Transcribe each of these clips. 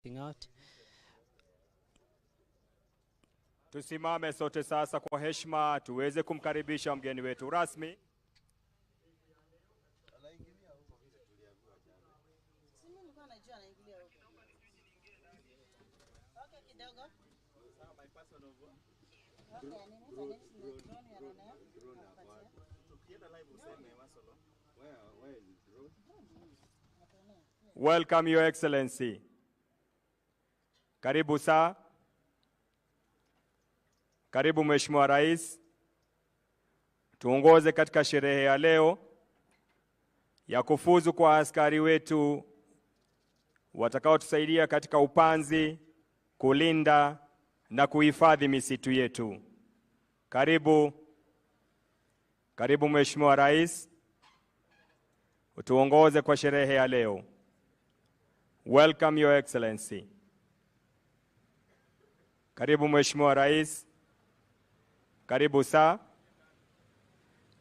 Out. Tusimame sote sasa kwa heshima tuweze kumkaribisha mgeni wetu rasmi. Welcome, Your Excellency. Karibu saa. Karibu Mheshimiwa Rais. Tuongoze katika sherehe ya leo ya kufuzu kwa askari wetu watakaotusaidia katika upanzi, kulinda na kuhifadhi misitu yetu. Karibu. Karibu Mheshimiwa Rais. Utuongoze kwa sherehe ya leo. Welcome, Your Excellency. Karibu Mheshimiwa Rais. Karibu saa.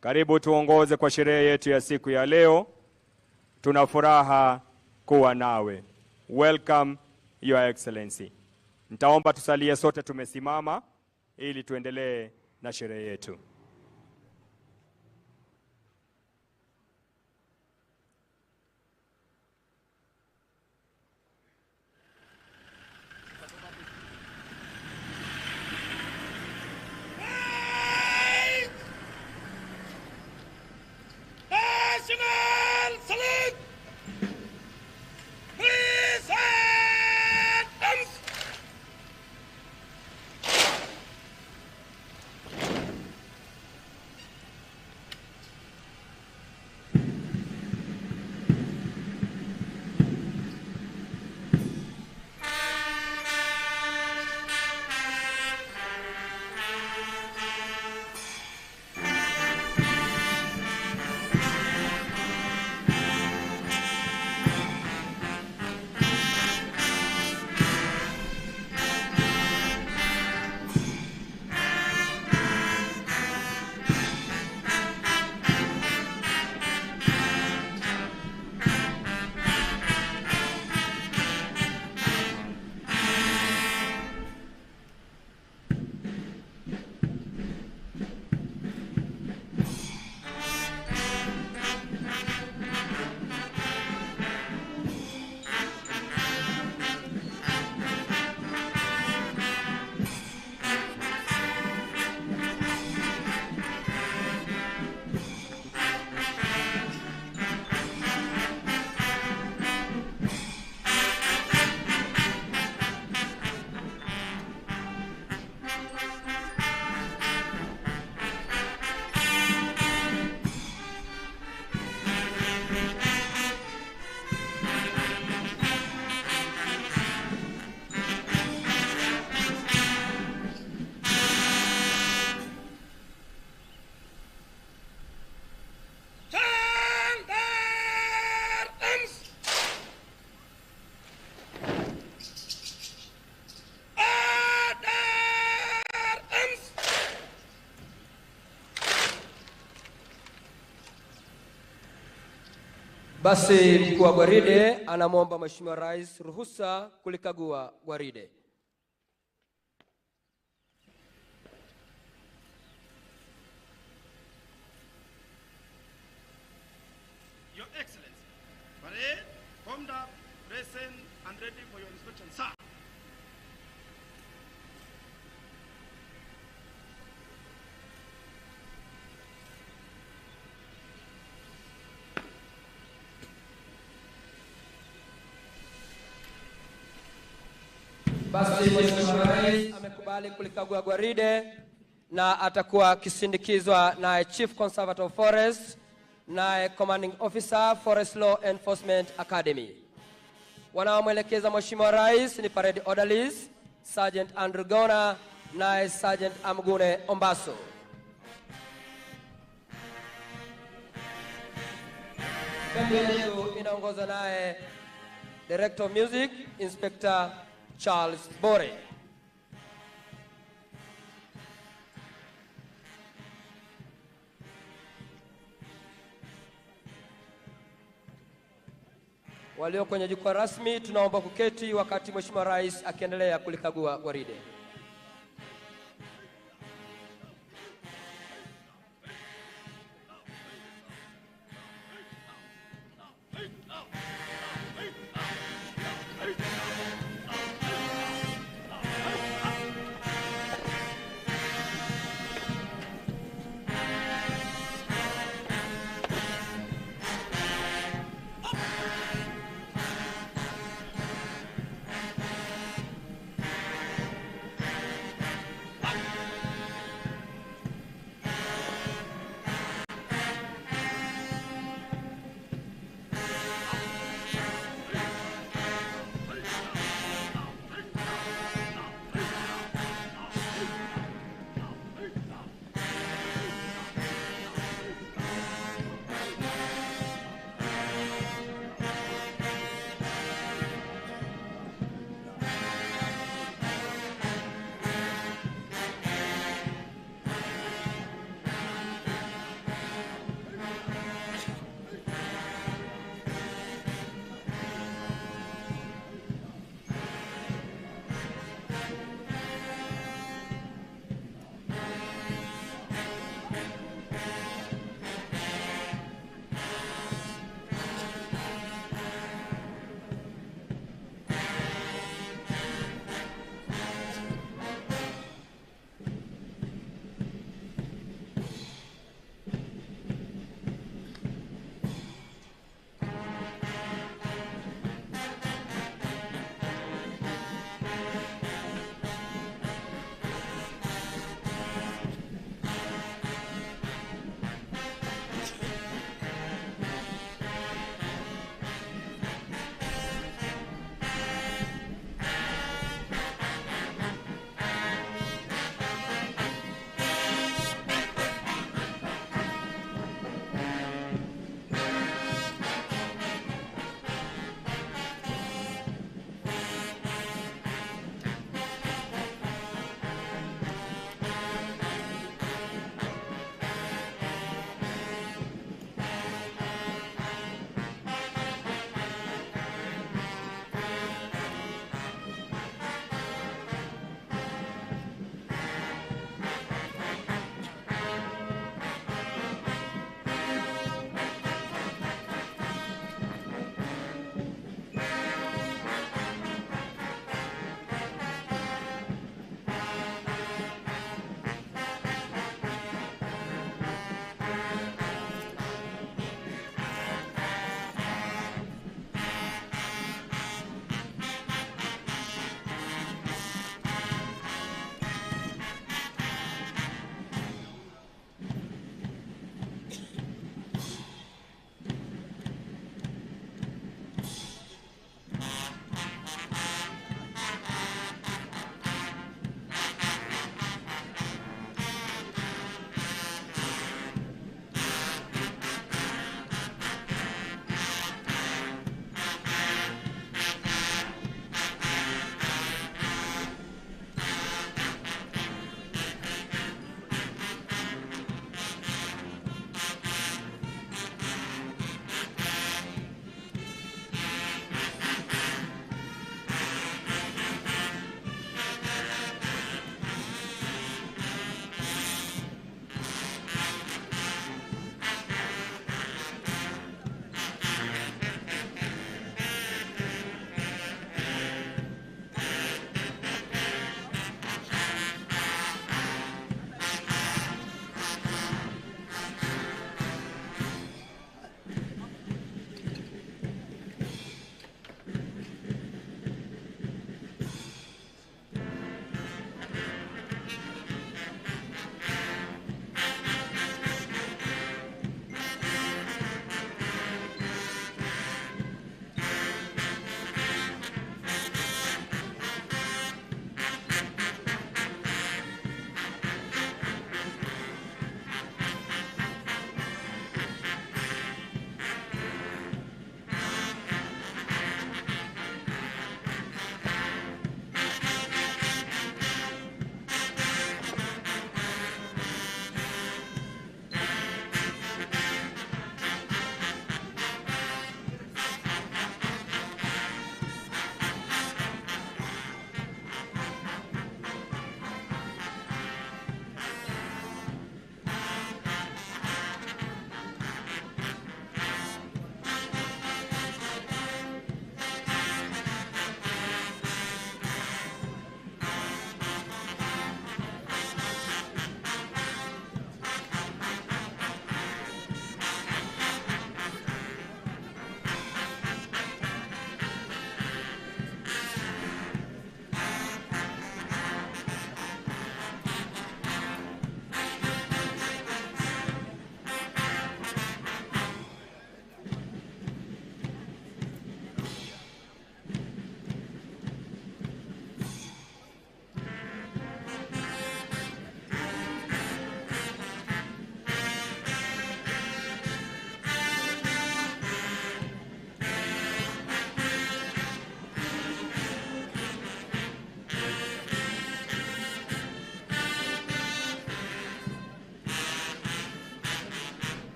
Karibu tuongoze kwa sherehe yetu ya siku ya leo. Tuna furaha kuwa nawe. Welcome, Your Excellency. Nitaomba tusalie sote tumesimama ili tuendelee na sherehe yetu. National salute! Present arms! Basi mkuu wa gwaride anamwomba Mheshimiwa Rais ruhusa kulikagua gwaride. Your Excellency, parade formed up, present and ready for your inspection, sir. Basi Mheshimiwa Rais amekubali kulikagua gwaride na atakuwa akisindikizwa na Chief Conservator of Forest na Commanding Officer Forest Law Enforcement Academy. Wanaomwelekeza Mheshimiwa Rais ni Parade Orderlies Sergeant Andrew Gona na Sergeant Amgune Ombaso. Bendi yetu inaongozwa naye Director of Music Inspector Charles Bore. Walio kwenye jukwaa rasmi tunaomba kuketi wakati Mheshimiwa Rais akiendelea kulikagua gwaride.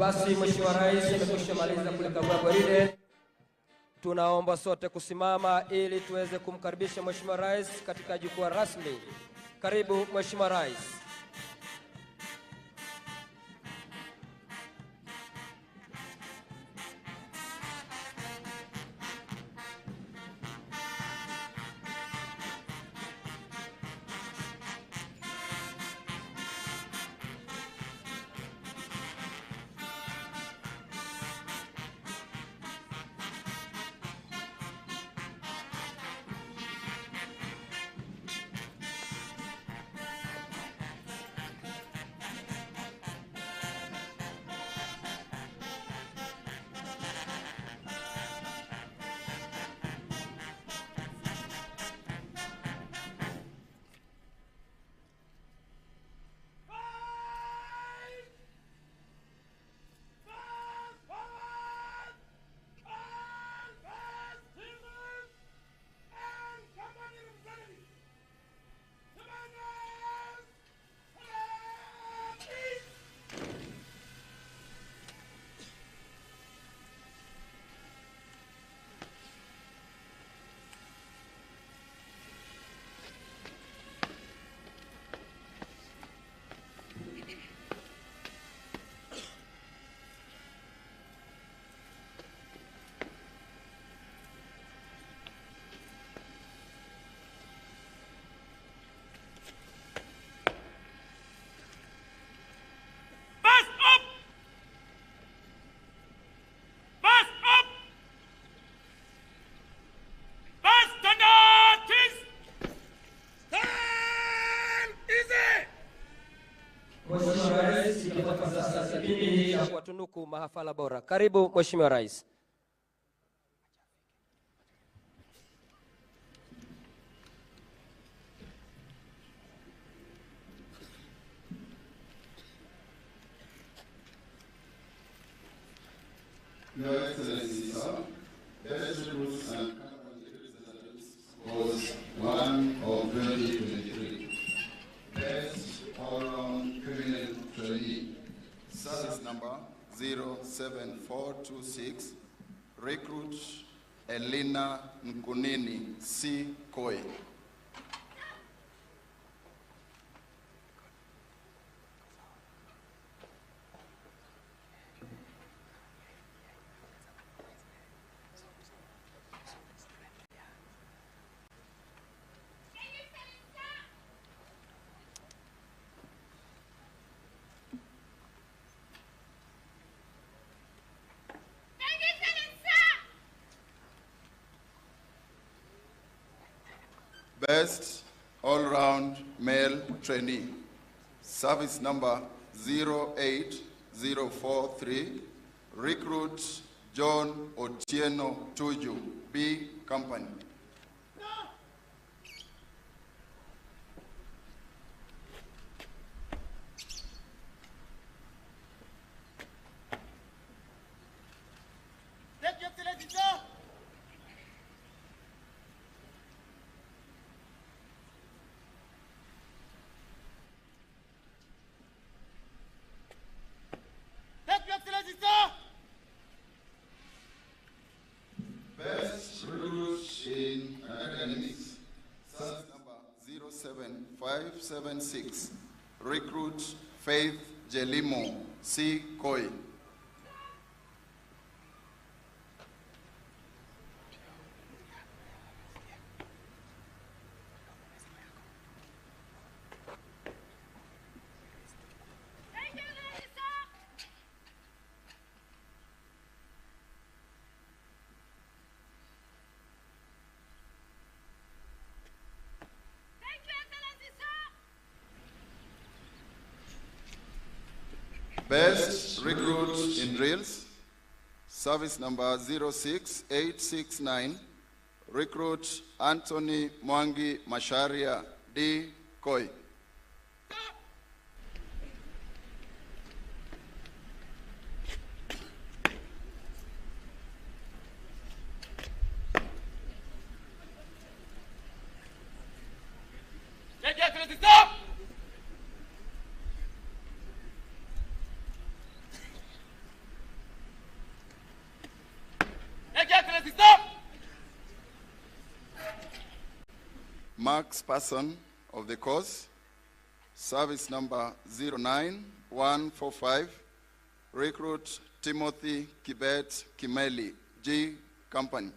Basi Mheshimiwa Rais amekwisha maliza kulikagua gwaride. Tunaomba sote kusimama ili tuweze kumkaribisha Mheshimiwa Rais katika jukwaa rasmi. Karibu Mheshimiwa Rais. Mheshimiwa Rais, ikifika sasa kipindi cha kuwatunuku mahafala bora. Karibu Mheshimiwa Rais. Your Excellency, sir, best recruits and company representatives was 1 of 2023. Best all-round female trainee, service number 07426, recruit Elena Nkunini C. Koi. Best all-round male trainee, service number 08043, recruit John Otieno Tuju, B Company. Thank you, Excellency, sir. Thank you, Excellency, sir. Best recruit in academics, service number 07576, recruit Faith Jelimo C. Koi. Thank you, Excellency, sir. Thank you, Excellency, sir. Best recruit in drills, service number 06869, recruit Anthony Mwangi Masharia D. Koi. Thank you, Excellency, sir. Marks Person of the course, service number 09145, Recruit Timothy Kibet Kimeli, G Company.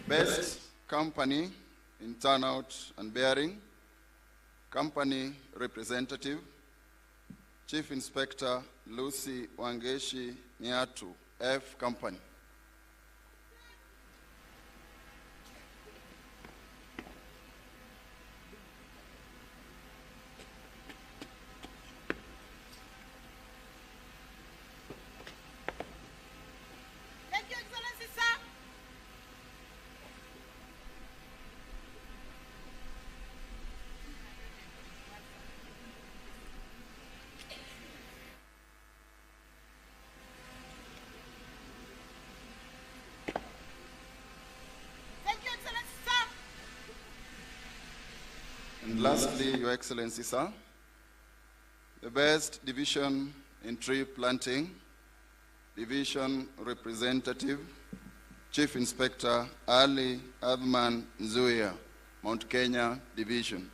Best Company in Turnout and Bearing, Company Representative, Chief Inspector Lucy Wangeshi Nyatu, F Company. Thank you, Excellency, sir. Thank you, Excellency, sir. And lastly, Your Excellency, sir, the best division in tree planting, Division Representative, Chief Inspector Ali Athman Nzuia, Mount Kenya Division.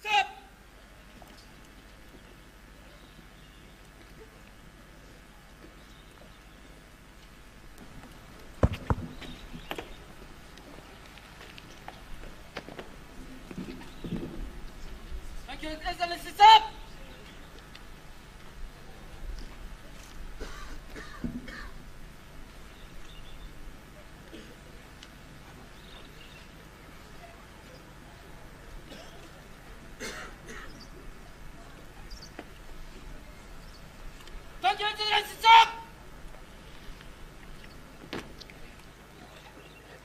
Stop! Thank you, Excellency, sir. Thank you, Excellency, sir.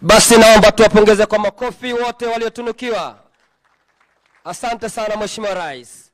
Basi naomba tuwapongeze kwa makofi wote waliotunukiwa. Asante sana Mheshimiwa Rais.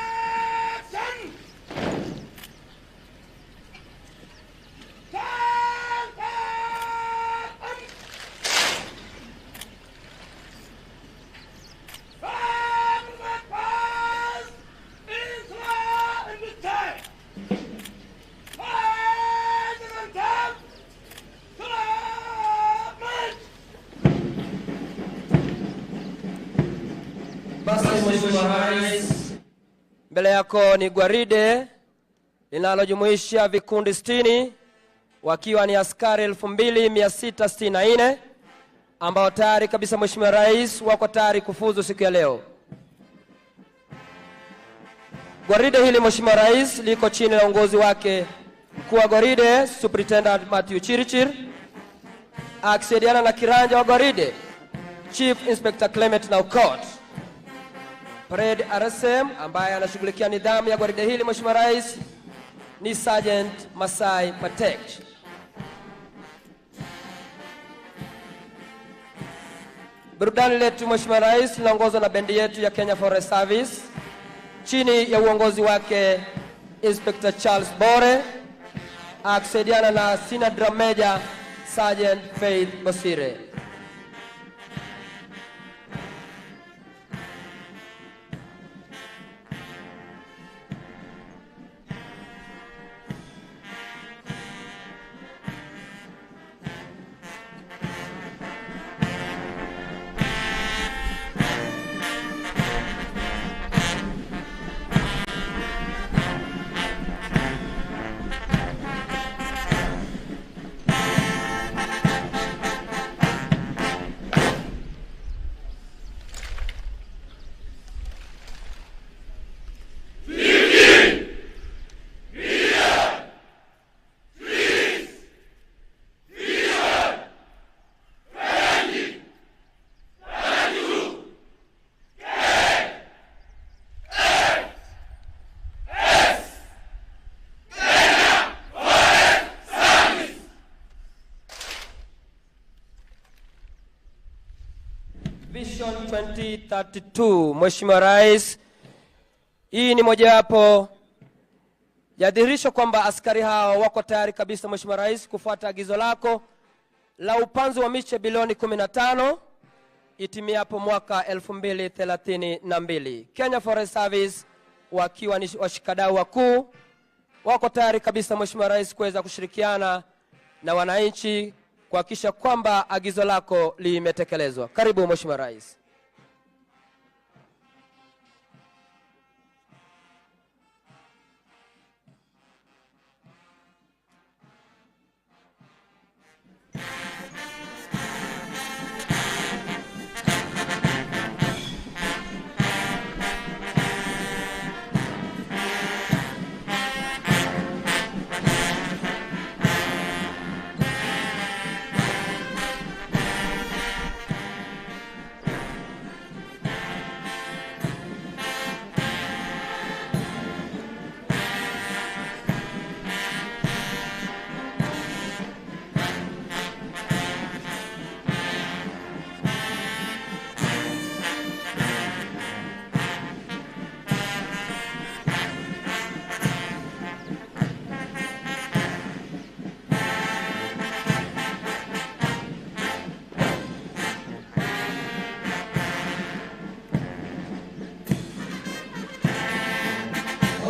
Action! Turn back! Forward pass! Into the time! Forward time! To the march! Basi Mheshimiwa Rais, mbele yako ni gwaride linalojumuisha vikundi 60 wakiwa ni askari 2664 ambao tayari kabisa Mheshimiwa Rais wako tayari kufuzu siku ya leo. Gwaride hili Mheshimiwa Rais liko chini ya uongozi wake mkuu wa gwaride Superintendent Matthew Chirichir akisaidiana na kiranja wa gwaride Chief Inspector Clement Naukot. Parade RSM ambaye anashughulikia nidhamu ya gwaride hili Mheshimiwa Rais ni Sergeant Masai Patek. Burudani letu Mheshimiwa Rais linaongozwa na bendi yetu ya Kenya Forest Service chini ya uongozi wake Inspector Charles Bore akisaidiana na Senior Drum Major Sergeant Faith Bosire. 2032. Mheshimiwa Rais, hii ni mojawapo ya dhihirisho kwamba askari hao wako tayari kabisa, Mheshimiwa Rais, kufuata agizo lako la upanzi wa miche bilioni 15 itimiapo mwaka 2032. Kenya Forest Service wakiwa ni washikadau wakuu wako tayari kabisa, Mheshimiwa Rais, kuweza kushirikiana na wananchi kuhakikisha kwamba agizo lako limetekelezwa. Karibu Mheshimiwa Rais.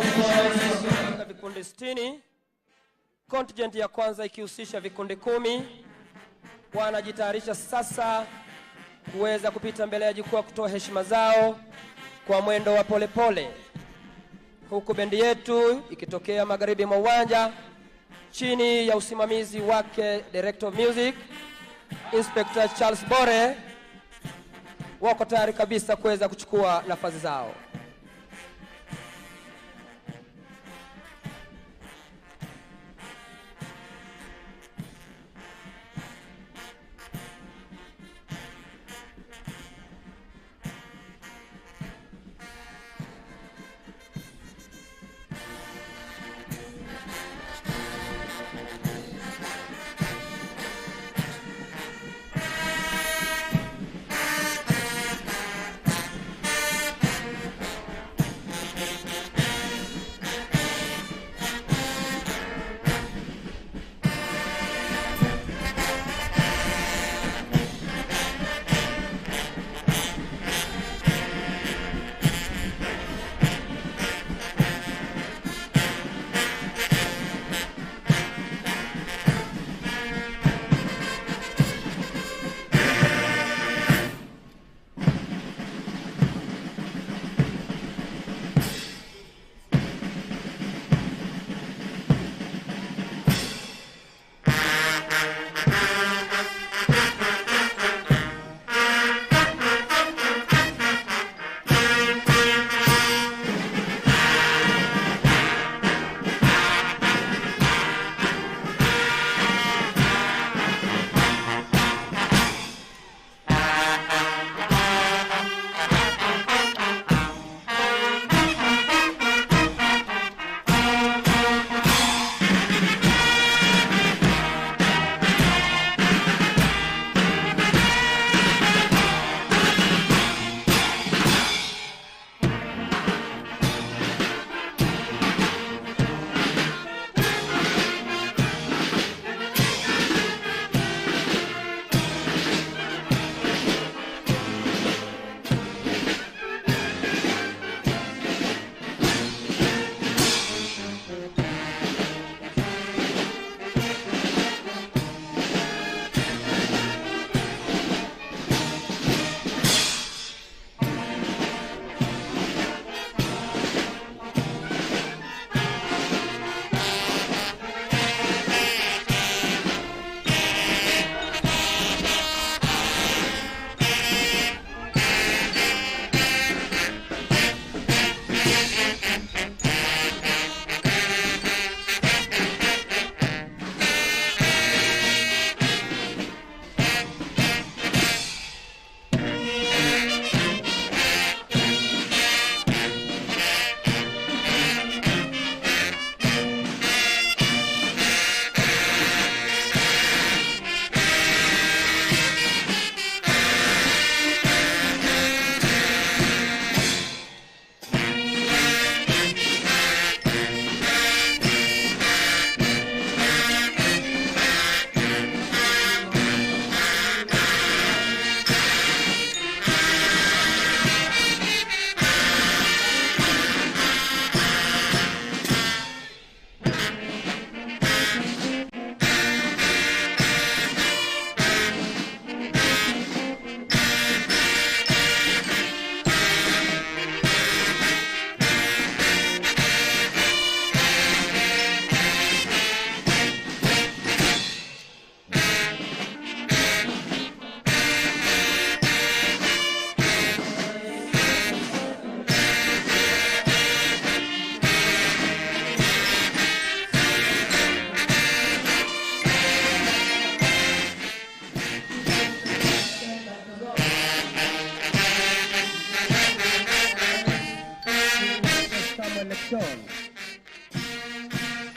Katika vikundi 60, contingent ya kwanza ikihusisha vikundi 10, wanajitayarisha sasa kuweza kupita mbele ya jukwaa kutoa heshima zao kwa mwendo wa polepole, huku bendi yetu ikitokea magharibi mwa uwanja chini ya usimamizi wake Director of Music Inspector Charles Bore, wako tayari kabisa kuweza kuchukua nafasi zao.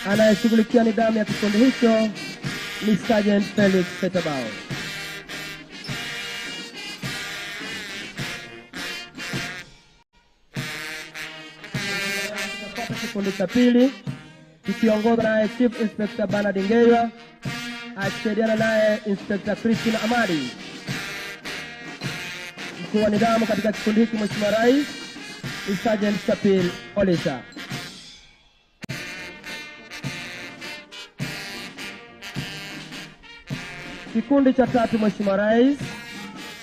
Anayeshughulikia nidhamu ya kikundi hicho ni Sergeant Felix Setabao. Kikundi cha pili kikiongozwa naye Chief Inspector Bernard Ngeya akisaidiana naye Inspector Christine Amadi. Mkuu wa nidhamu katika kikundi hiki, Mheshimiwa Rais, ni Sergeant Chapil Olisa. Kikundi cha tatu, Mheshimiwa Rais,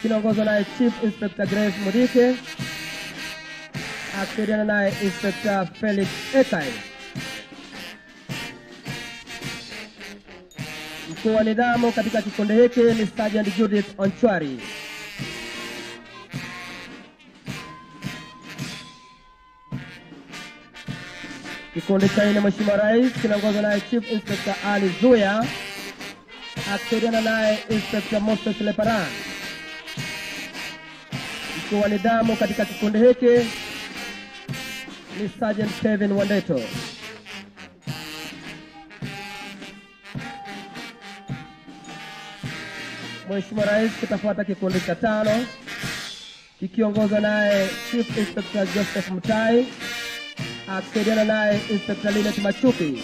kinaongozwa naye Chief Inspector Grace Mudike akisaidiana naye Inspector Felix Ekai. Mkuu wa nidhamu katika kikundi hiki ni Sergeant Judith Onchwari. Kikundi cha nne, Mheshimiwa Rais, kinaongozwa naye Chief Inspector Ali Zuya akisaidiana naye Inspector Moses Leparan. Mkuu wa nidhamu katika kikundi hiki ni Sergeant Kevin Wandeto. Mheshimiwa Rais, kitafuata kikundi cha tano kikiongozwa naye Chief Inspector Joseph Mutai akisaidiana naye Inspector Linet Machupi.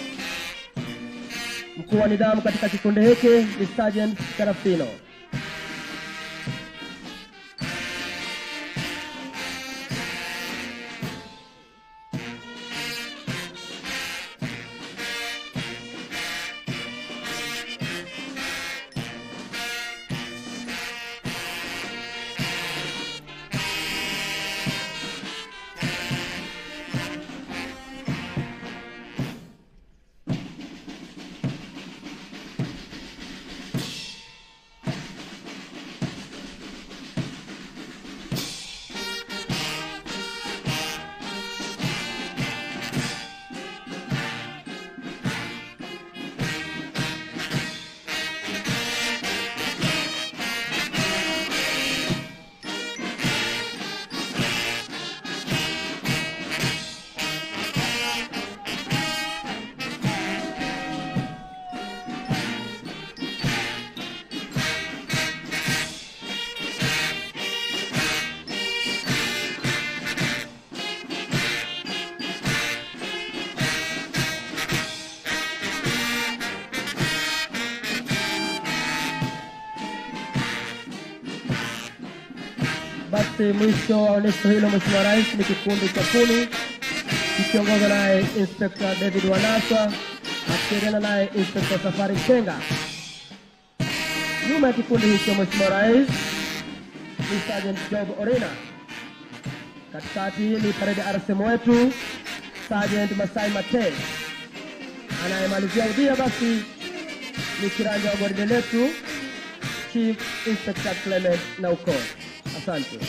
Mkuu wa nidhamu katika kikundi hiki ni Sergeant Serafino. Basi mwisho wa onyesho hilo, Mheshimiwa Rais, ni kikundi cha 10 kikiongozwa naye Inspector David Wanaswa akisaidiana naye Inspector Safari Mtenga. Nyuma ya kikundi hicho, Mheshimiwa Rais, ni Sergeant Job Orina. Katikati ni parade RSM wetu Sergeant Masai Mate. Anayemalizia udhia basi ni kiranja wa gwaride letu Chief Inspector Clement Nauko. Asante.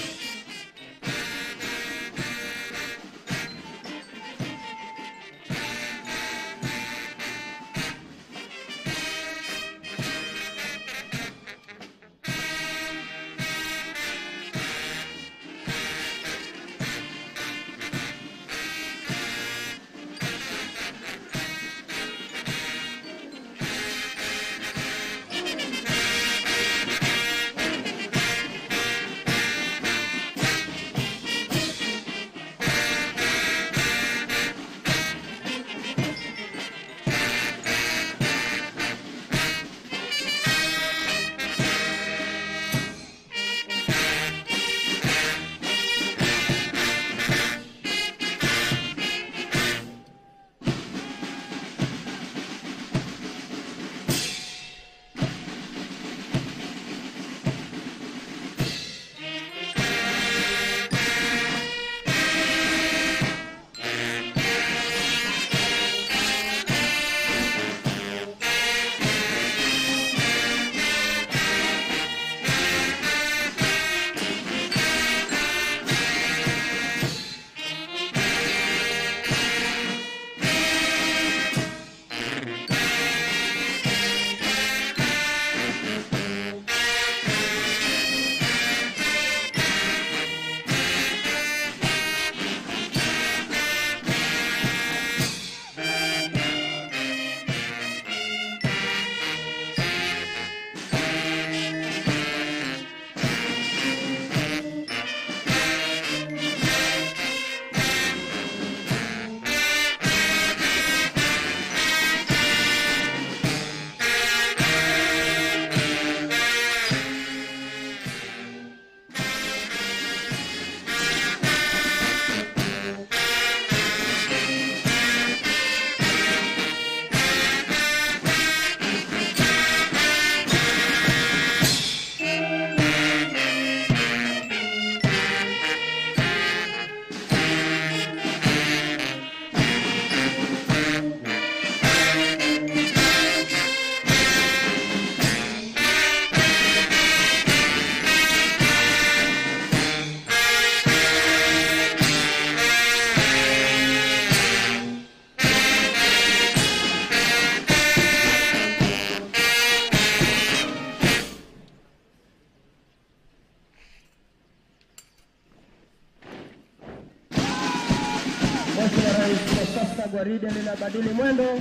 Gwaride linabadili mwendo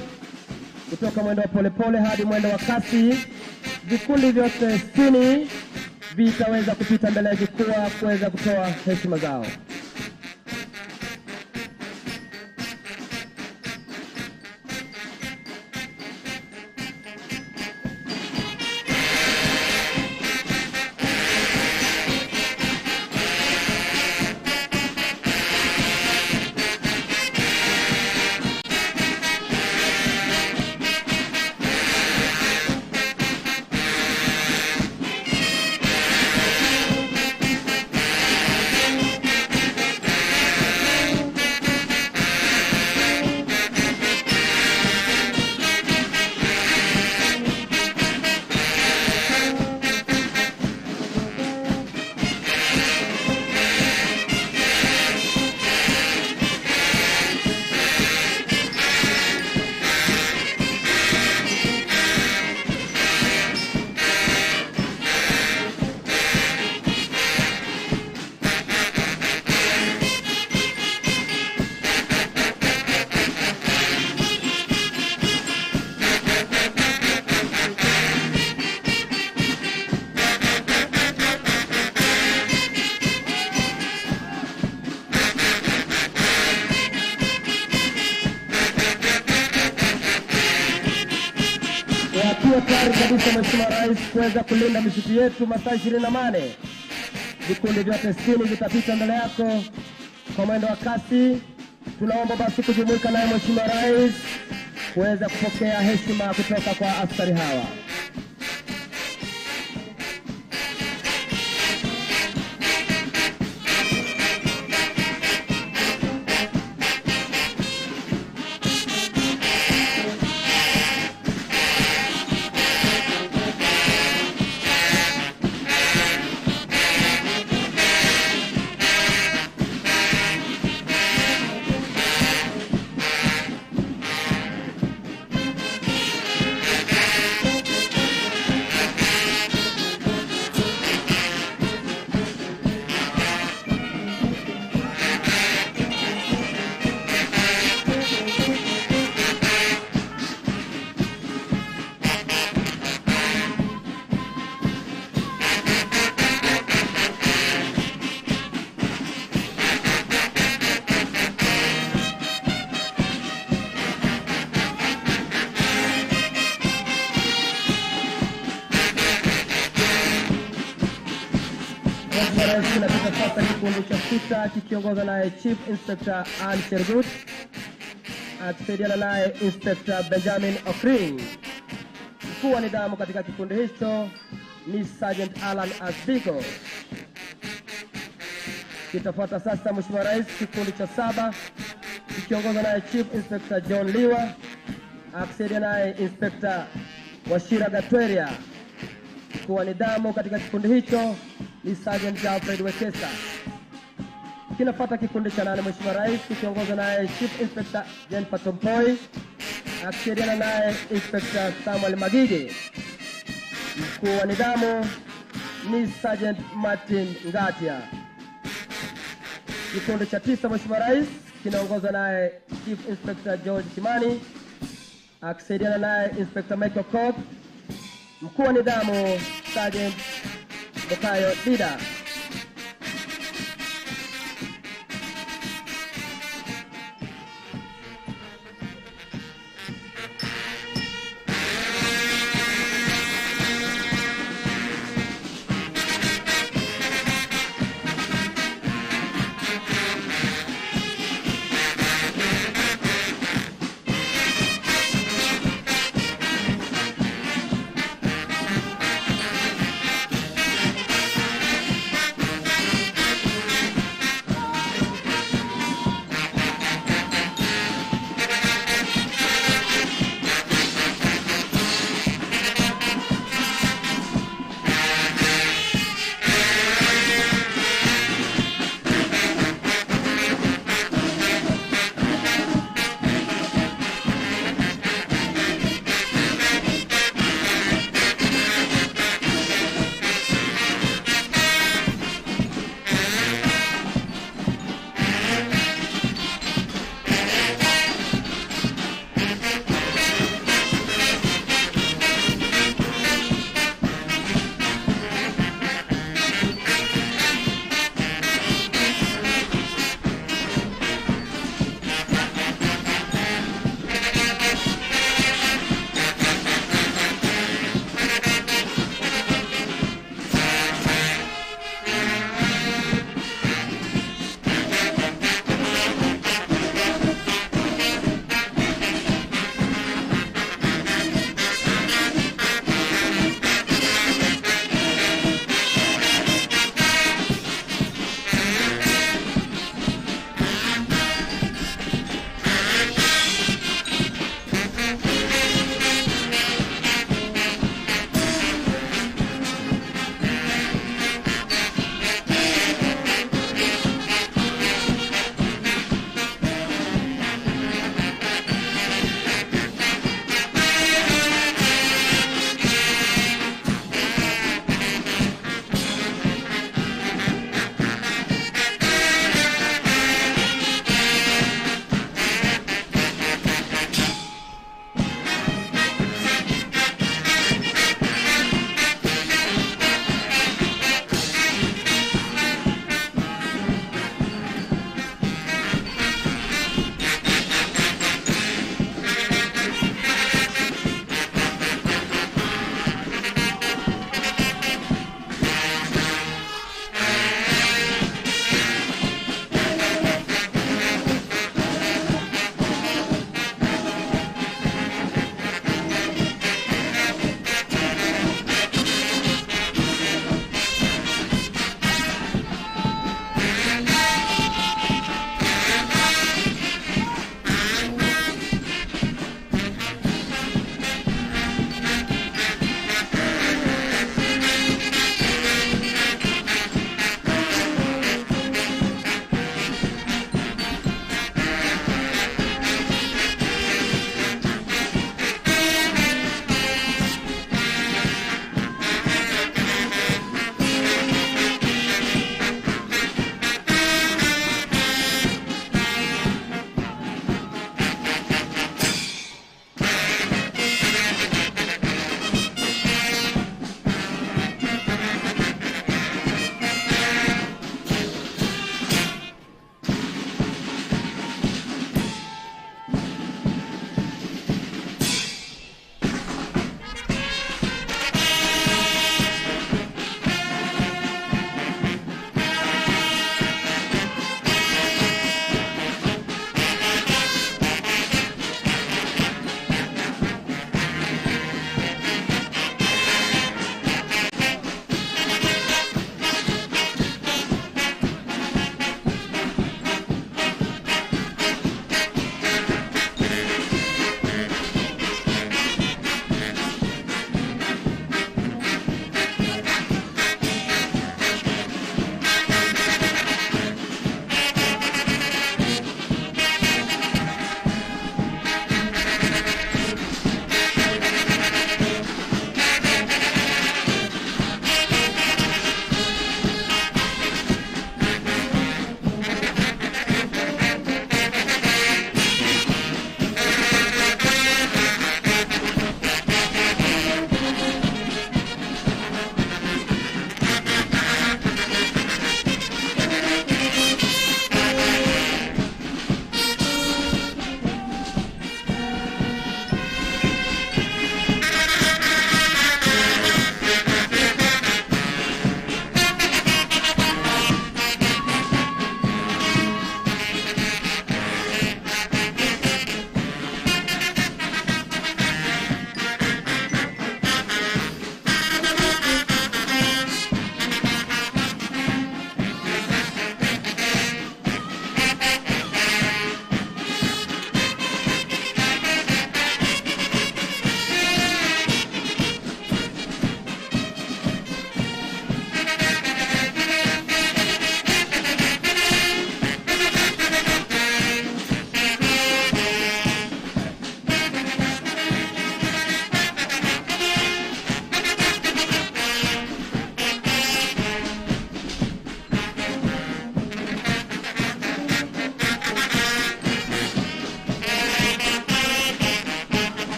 kutoka mwendo wa polepole hadi mwendo wa kasi. Vikundi vyote 60 vitaweza kupita mbele ya jukwaa kuweza kutoa heshima zao. Wakiwa tayari kabisa, Mheshimiwa Rais, kuweza kulinda misitu yetu masaa 24. Vikundi vyote 60 vitapita mbele yako kwa mwendo wa kasi. Tunaomba basi kujumuika naye Mheshimiwa Rais kuweza kupokea heshima kutoka kwa askari hawa. Kinapita sasa kikundi cha 6 kikiongozwa naye Chief Inspector Ann Chergut akisaidiana naye Inspector Benjamin Okring. Mkuu wa nidhamu katika kikundi hicho ni Sergeant Alan Asbigo. Kitafuata sasa, Mheshimiwa Rais, kikundi cha 7 kikiongozwa naye Chief Inspector John Liwa akisaidiana naye Inspector Washira Gatweria. Mkuu wa nidhamu katika kikundi hicho ni Sergeant Alfred Wekesa. Kinafuata kikundi cha 8, Mheshimiwa Rais, kikiongozwa naye Chief Inspector Jennifer Tompoi akisaidiana naye Inspector Samuel Magige. Mkuu wa nidhamu ni Sergeant Martin Ngatia. Kikundi cha 9, Mheshimiwa Rais, kinaongozwa naye Chief Inspector George Kimani akisaidiana naye Inspector Michael Kopp. Mkuu wa nidhamu Sergeant Bukayo Dida.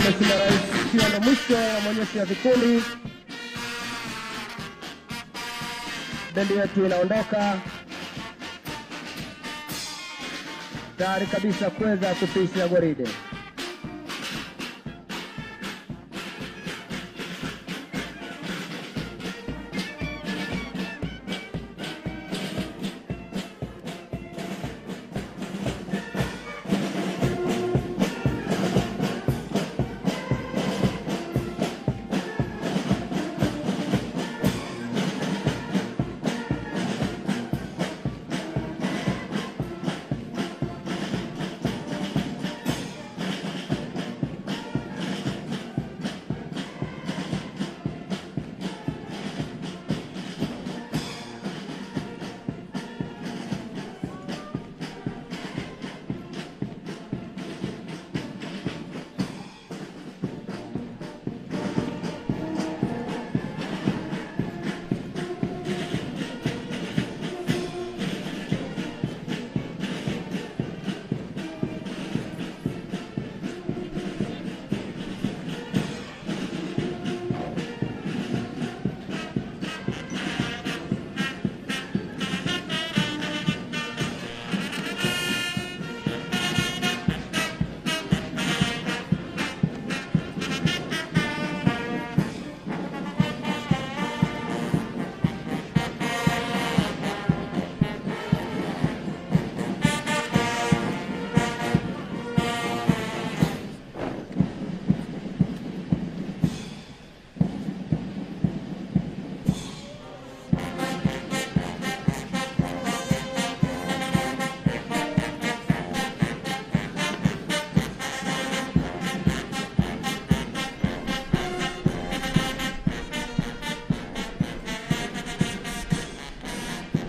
Mheshimiwa Rais, ikiwa ndo mwisho wa maonyesho ya vikundi, bendi yetu inaondoka tayari kabisa kuweza kupisha gwaride.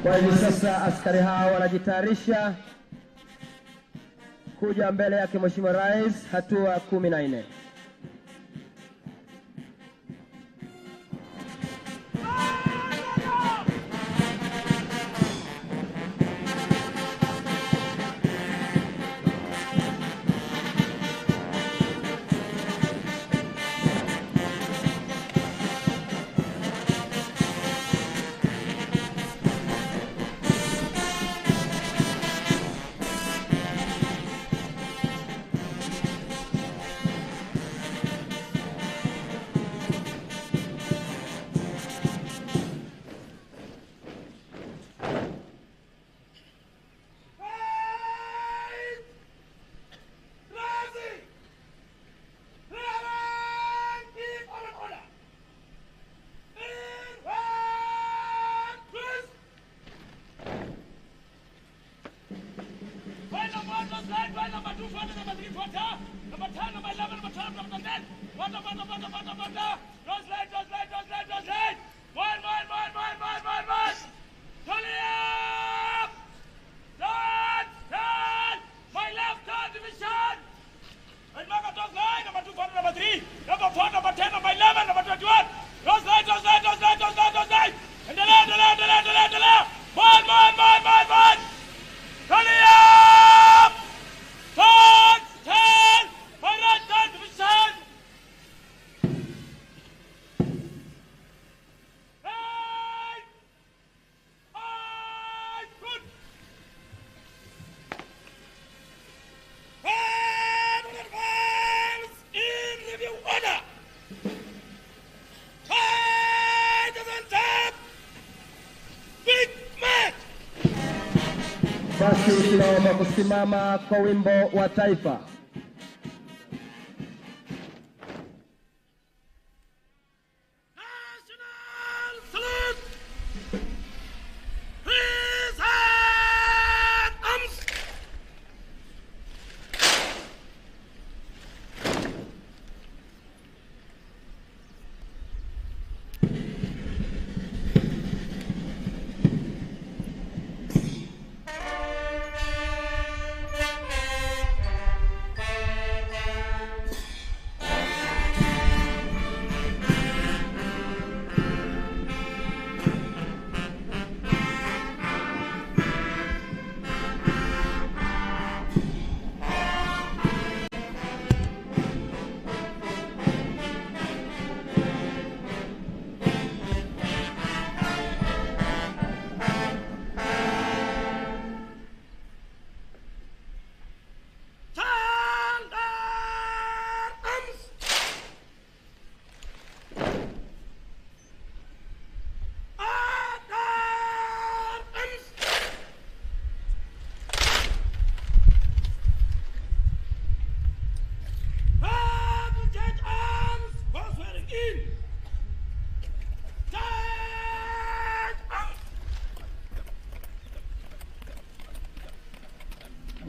Kwa hivi sasa askari hao wanajitayarisha kuja mbele yake Mheshimiwa Rais, hatua 14. Basi tunaomba kusimama kwa wimbo wa taifa. National salute! Present arms!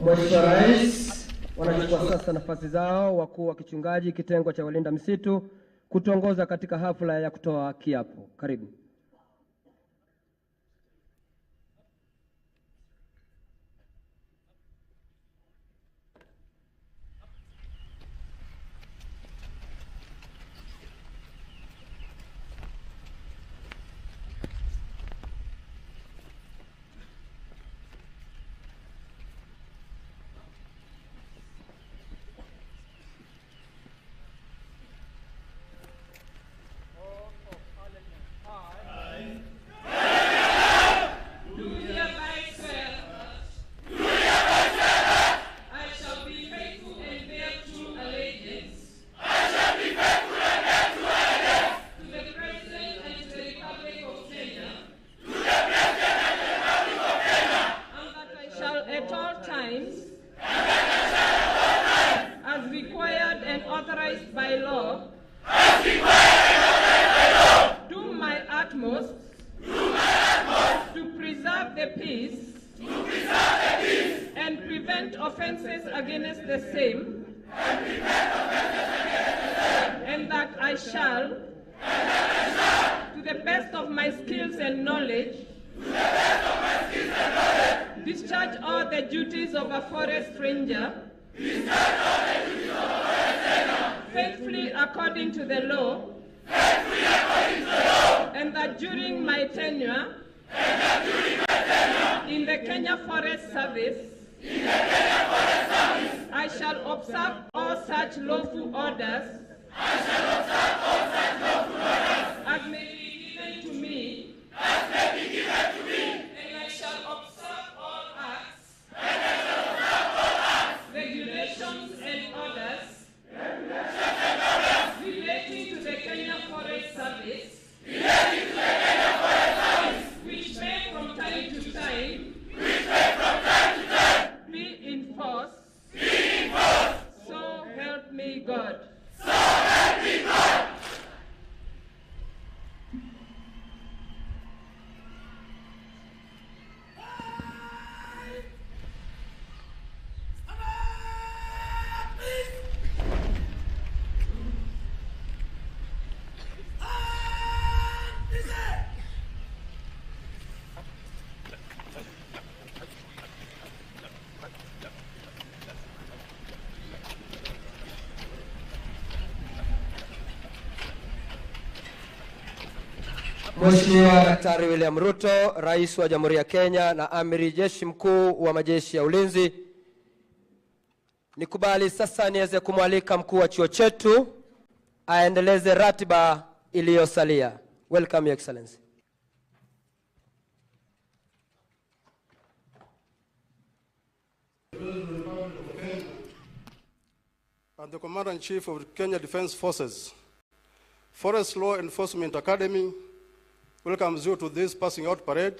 Mheshimiwa Rais, wanachukua sasa nafasi zao wakuu wa kichungaji kitengo cha walinda msitu kutuongoza katika hafla ya kutoa kiapo. Karibu. Mheshimiwa Daktari William Ruto, Rais wa Jamhuri ya Kenya na Amiri Jeshi Mkuu wa Majeshi ya Ulinzi, nikubali sasa niweze kumwalika mkuu wa chuo chetu aendeleze ratiba iliyosalia. Welcome, Your Excellency. And the Commander-in-Chief of Kenya Defence Forces, Forest Law Enforcement Academy welcomes you to this passing out parade.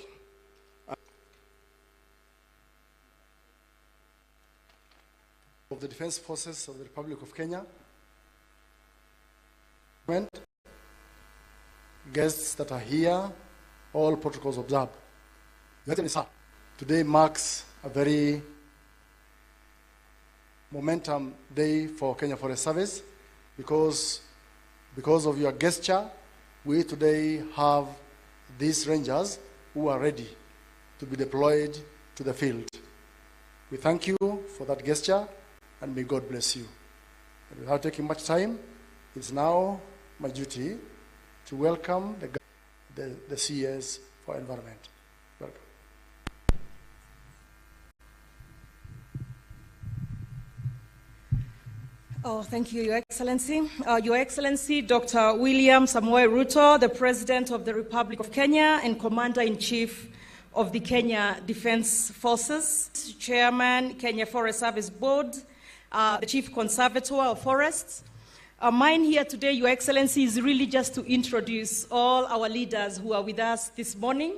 Of the Defence Forces of the Republic of Kenya, guests that are here, all protocols observed. Today marks a very momentum day for Kenya Forest Service because of your gesture, we today have these rangers who are ready to be deployed to the field. We thank you for that gesture, and may God bless you. And without taking much time, it's now my duty to welcome the CS for Environment. Welcome. Oh, thank you, Your Excellency. Your Excellency, Dr. William Samoei Ruto, the President of the Republic of Kenya and Commander-in-Chief of the Kenya Defence Forces, Chairman, Kenya Forest Service Board, the Chief Conservator of Forests. Mine here today, Your Excellency, is really just to introduce all our leaders who are with us this morning.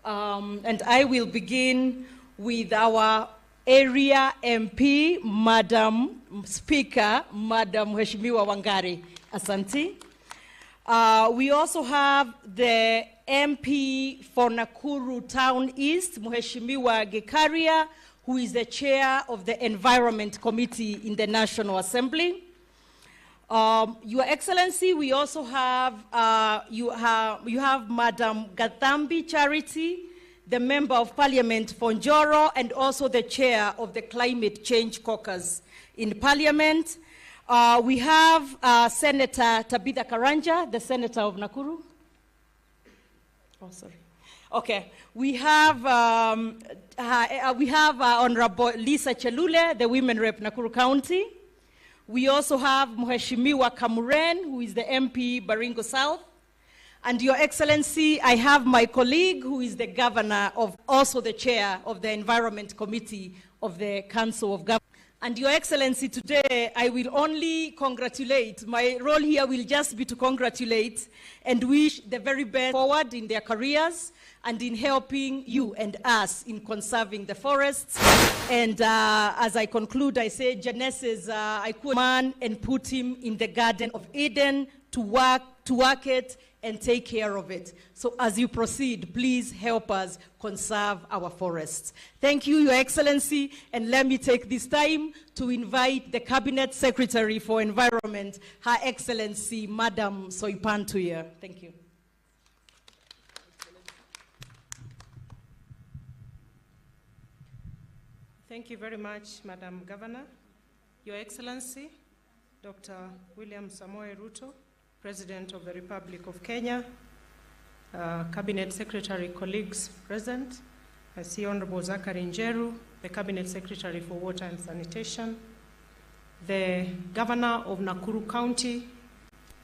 And I will begin with our Area MP, Madam Speaker, Madam Mheshimiwa Wangari. Asante. We also have the MP for Nakuru Town East, Mheshimiwa Gikaria, who is the chair of the Environment Committee in the National Assembly. Your Excellency, we also have, you have Madam Gatambi Charity, the Member of Parliament for Njoro, and also the chair of the Climate Change Caucus in Parliament. We have Senator Tabitha Karanja, the Senator of Nakuru. Oh, sorry. Okay. We have Honorable Lisa Chelule, the Women Rep Nakuru County. We also have Mheshimiwa Kamuren, who is the MP Baringo South. And Your Excellency, I have my colleague, who is the governor of, also the chair of the Environment Committee of the Council of Governors. And Your Excellency, today I will only congratulate. My role here will just be to congratulate and wish the very best forward in their careers and in helping you and us in conserving the forests. And as I conclude, I say Genesis, I quote man and put him in the Garden of Eden to work it and take care of it. So as you proceed, please help us conserve our forests. Thank you, Your Excellency, and let me take this time to invite the Cabinet Secretary for Environment, Her Excellency, Madam Soipan Tuya. Thank you. Thank you very much, Madam Governor. Your Excellency, Dr. William Samoei Ruto, President of the Republic of Kenya, Cabinet Secretary colleagues present. I see Honorable Zachary Njeru, the Cabinet Secretary for Water and Sanitation, the Governor of Nakuru County,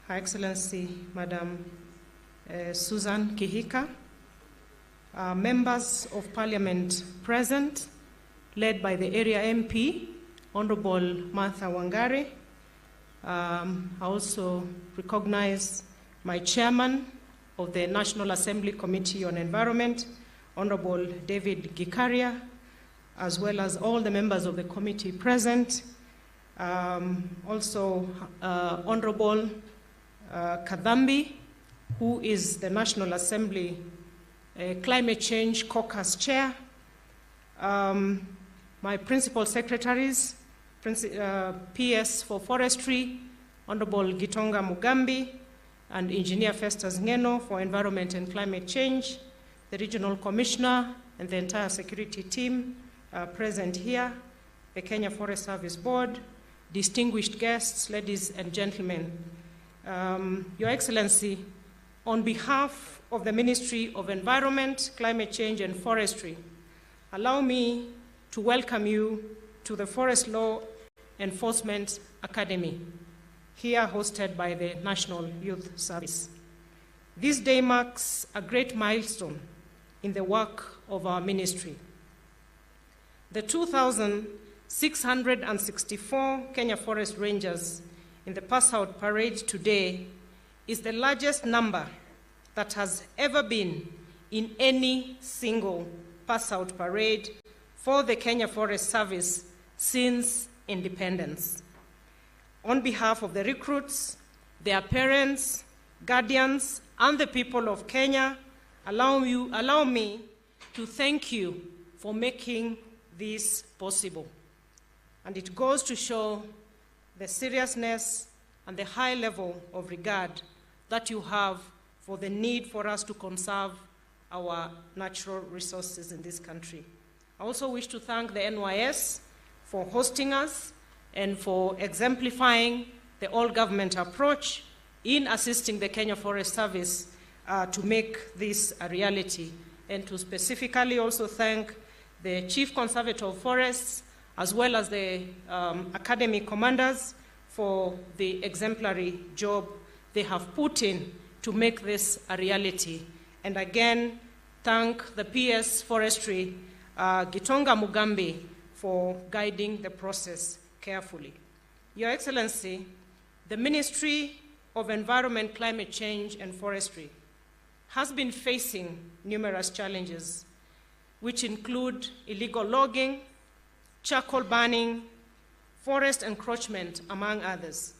Her Excellency Madam Susan Kihika, members of Parliament present, led by the area MP, Honorable Martha Wangari. I also recognize my chairman of the National Assembly Committee on Environment, Honorable David Gikaria, as well as all the members of the committee present. Also, Honorable Kadhambi, who is the National Assembly Climate Change Caucus Chair, my principal secretaries, PS for Forestry, Honorable Gitonga Mugambi, and Engineer Festus Ngeno for Environment and Climate Change, the Regional Commissioner and the entire security team present here, the Kenya Forest Service Board, distinguished guests, ladies and gentlemen. Your Excellency, on behalf of the Ministry of Environment, Climate Change and Forestry, allow me to welcome you to the Forest Law Enforcement Academy, here hosted by the National Youth Service. This day marks a great milestone in the work of our ministry. The 2,664 Kenya Forest Rangers in the pass-out parade today is the largest number that has ever been in any single pass-out parade for the Kenya Forest Service since independence. On behalf of the recruits, their parents, guardians, and the people of Kenya, allow me to thank you for making this possible. And it goes to show the seriousness and the high level of regard that you have for the need for us to conserve our natural resources in this country. I also wish to thank the NYS for hosting us and for exemplifying the all-government approach in assisting the Kenya Forest Service to make this a reality, and to specifically also thank the Chief Conservator of Forests as well as the Academy commanders for the exemplary job they have put in to make this a reality. And again, thank the PS Forestry, Gitonga Mugambi, for guiding the process carefully. Your Excellency, the Ministry of Environment, Climate Change and Forestry has been facing numerous challenges, which include illegal logging, charcoal burning, forest encroachment, among others.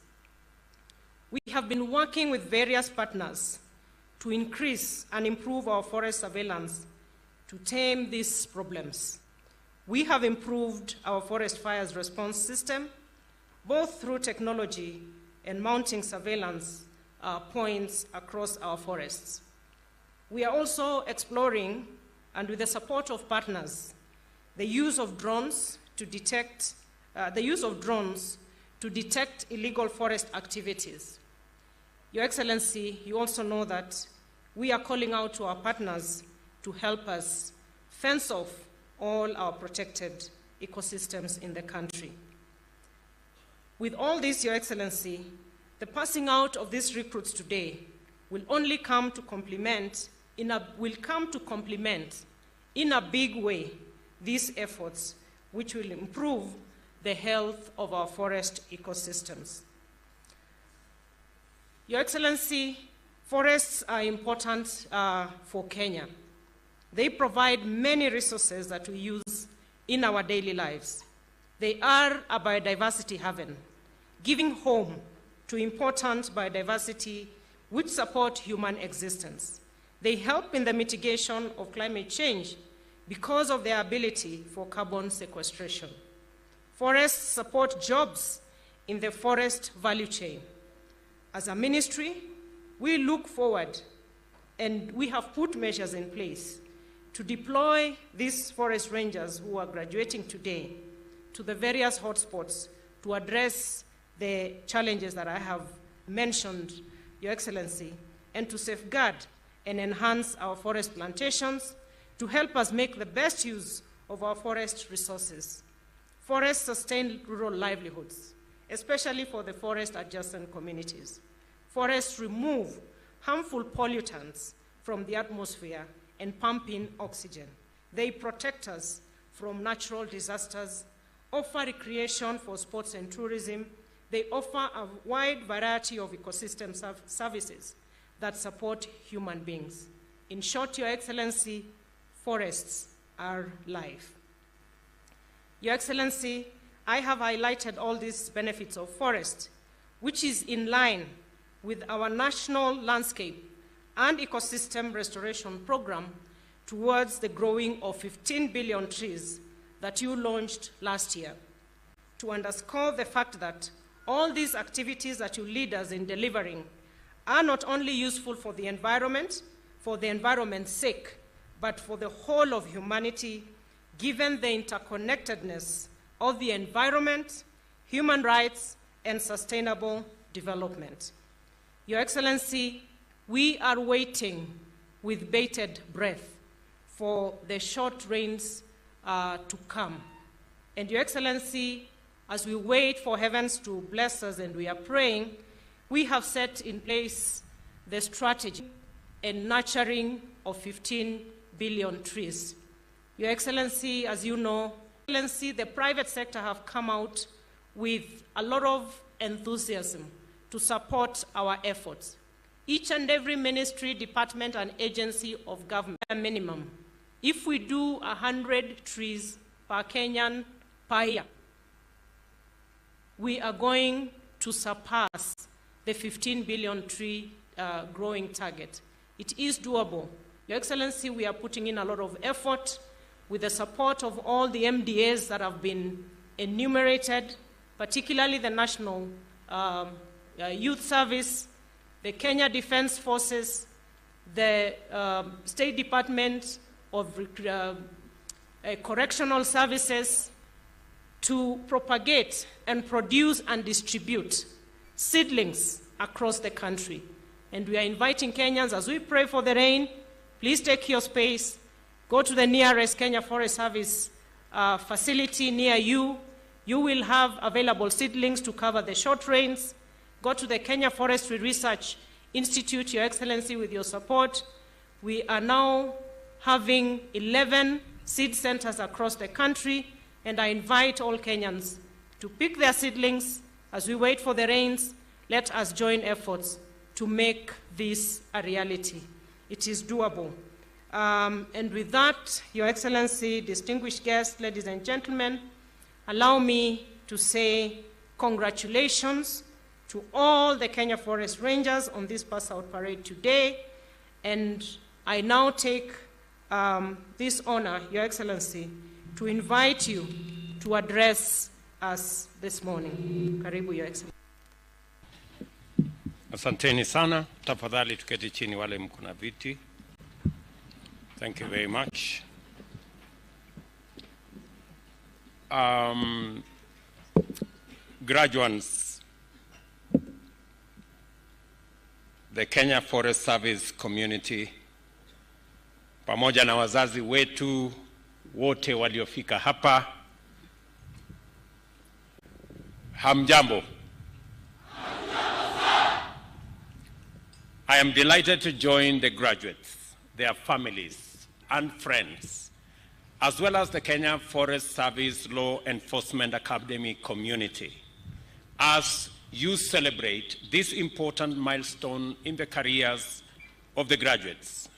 We have been working with various partners to increase and improve our forest surveillance to tame these problems. We have improved our forest fires response system, both through technology and mounting surveillance points across our forests. We are also exploring, and with the support of partners, the use of drones to detect illegal forest activities. Your Excellency, you also know that we are calling out to our partners to help us fence off all our protected ecosystems in the country. With all this, Your Excellency, the passing out of these recruits today will only come to complement in a big way these efforts, which will improve the health of our forest ecosystems. Your Excellency, forests are important for Kenya. They provide many resources that we use in our daily lives. They are a biodiversity haven, giving home to important biodiversity which support human existence. They help in the mitigation of climate change because of their ability for carbon sequestration. Forests support jobs in the forest value chain. As a ministry, we look forward and we have put measures in place to deploy these forest rangers who are graduating today to the various hotspots to address the challenges that I have mentioned, Your Excellency, and to safeguard and enhance our forest plantations to help us make the best use of our forest resources. Forests sustain rural livelihoods, especially for the forest adjacent communities. Forests remove harmful pollutants from the atmosphere and pump in oxygen. They protect us from natural disasters, offer recreation for sports and tourism. They offer a wide variety of ecosystem services that support human beings. In short, Your Excellency, forests are life. Your Excellency, I have highlighted all these benefits of forest, which is in line with our national landscape and ecosystem restoration program towards the growing of 15 billion trees that you launched last year, to underscore the fact that all these activities that you lead us in delivering are not only useful for the environment, for the environment's sake, but for the whole of humanity, given the interconnectedness of the environment, human rights, and sustainable development. Your Excellency, we are waiting with bated breath for the short rains to come. And Your Excellency, as we wait for heavens to bless us and we are praying, we have set in place the strategy and nurturing of 15 billion trees. Your Excellency, as you know, Excellency, the private sector have come out with a lot of enthusiasm to support our efforts. Each and every ministry, department, and agency of government, a minimum. If we do 100 trees per Kenyan per year, we are going to surpass the 15 billion tree growing target. It is doable. Your Excellency, we are putting in a lot of effort with the support of all the MDAs that have been enumerated, particularly the National Youth Service, the Kenya Defense Forces, the State Department of Correctional Services, to propagate and produce and distribute seedlings across the country. And we are inviting Kenyans, as we pray for the rain, please take your space, go to the nearest Kenya Forest Service facility near you. You will have available seedlings to cover the short rains. Go to the Kenya Forestry Research Institute, Your Excellency, with your support. We are now having 11 seed centers across the country, and I invite all Kenyans to pick their seedlings as we wait for the rains. Let us join efforts to make this a reality. It is doable. And with that, Your Excellency, distinguished guests, ladies and gentlemen, allow me to say congratulations to all the Kenya Forest Rangers on this pass-out parade today. And I now take this honor, Your Excellency, to invite you to address us this morning. Karibu, Your Excellency. Asanteni sana. Tafadhali tuketi chini wale mko na viti. Thank you very much. Graduates, the Kenya Forest Service community, pamoja na wazazi wetu wote waliofika hapa, hamjambo. I am delighted to join the graduates, their families and friends, as well as the Kenya Forest Service Law Enforcement Academy community, as you celebrate this important milestone in the careers of the graduates,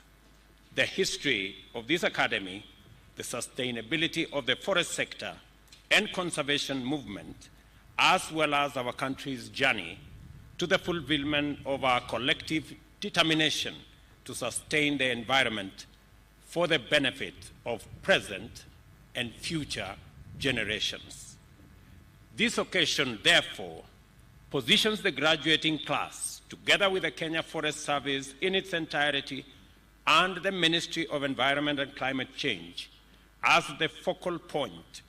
the history of this academy, the sustainability of the forest sector and conservation movement, as well as our country's journey to the fulfillment of our collective determination to sustain the environment for the benefit of present and future generations. This occasion, therefore, positions the graduating class, together with the Kenya Forest Service in its entirety and the Ministry of Environment and Climate Change, as the focal point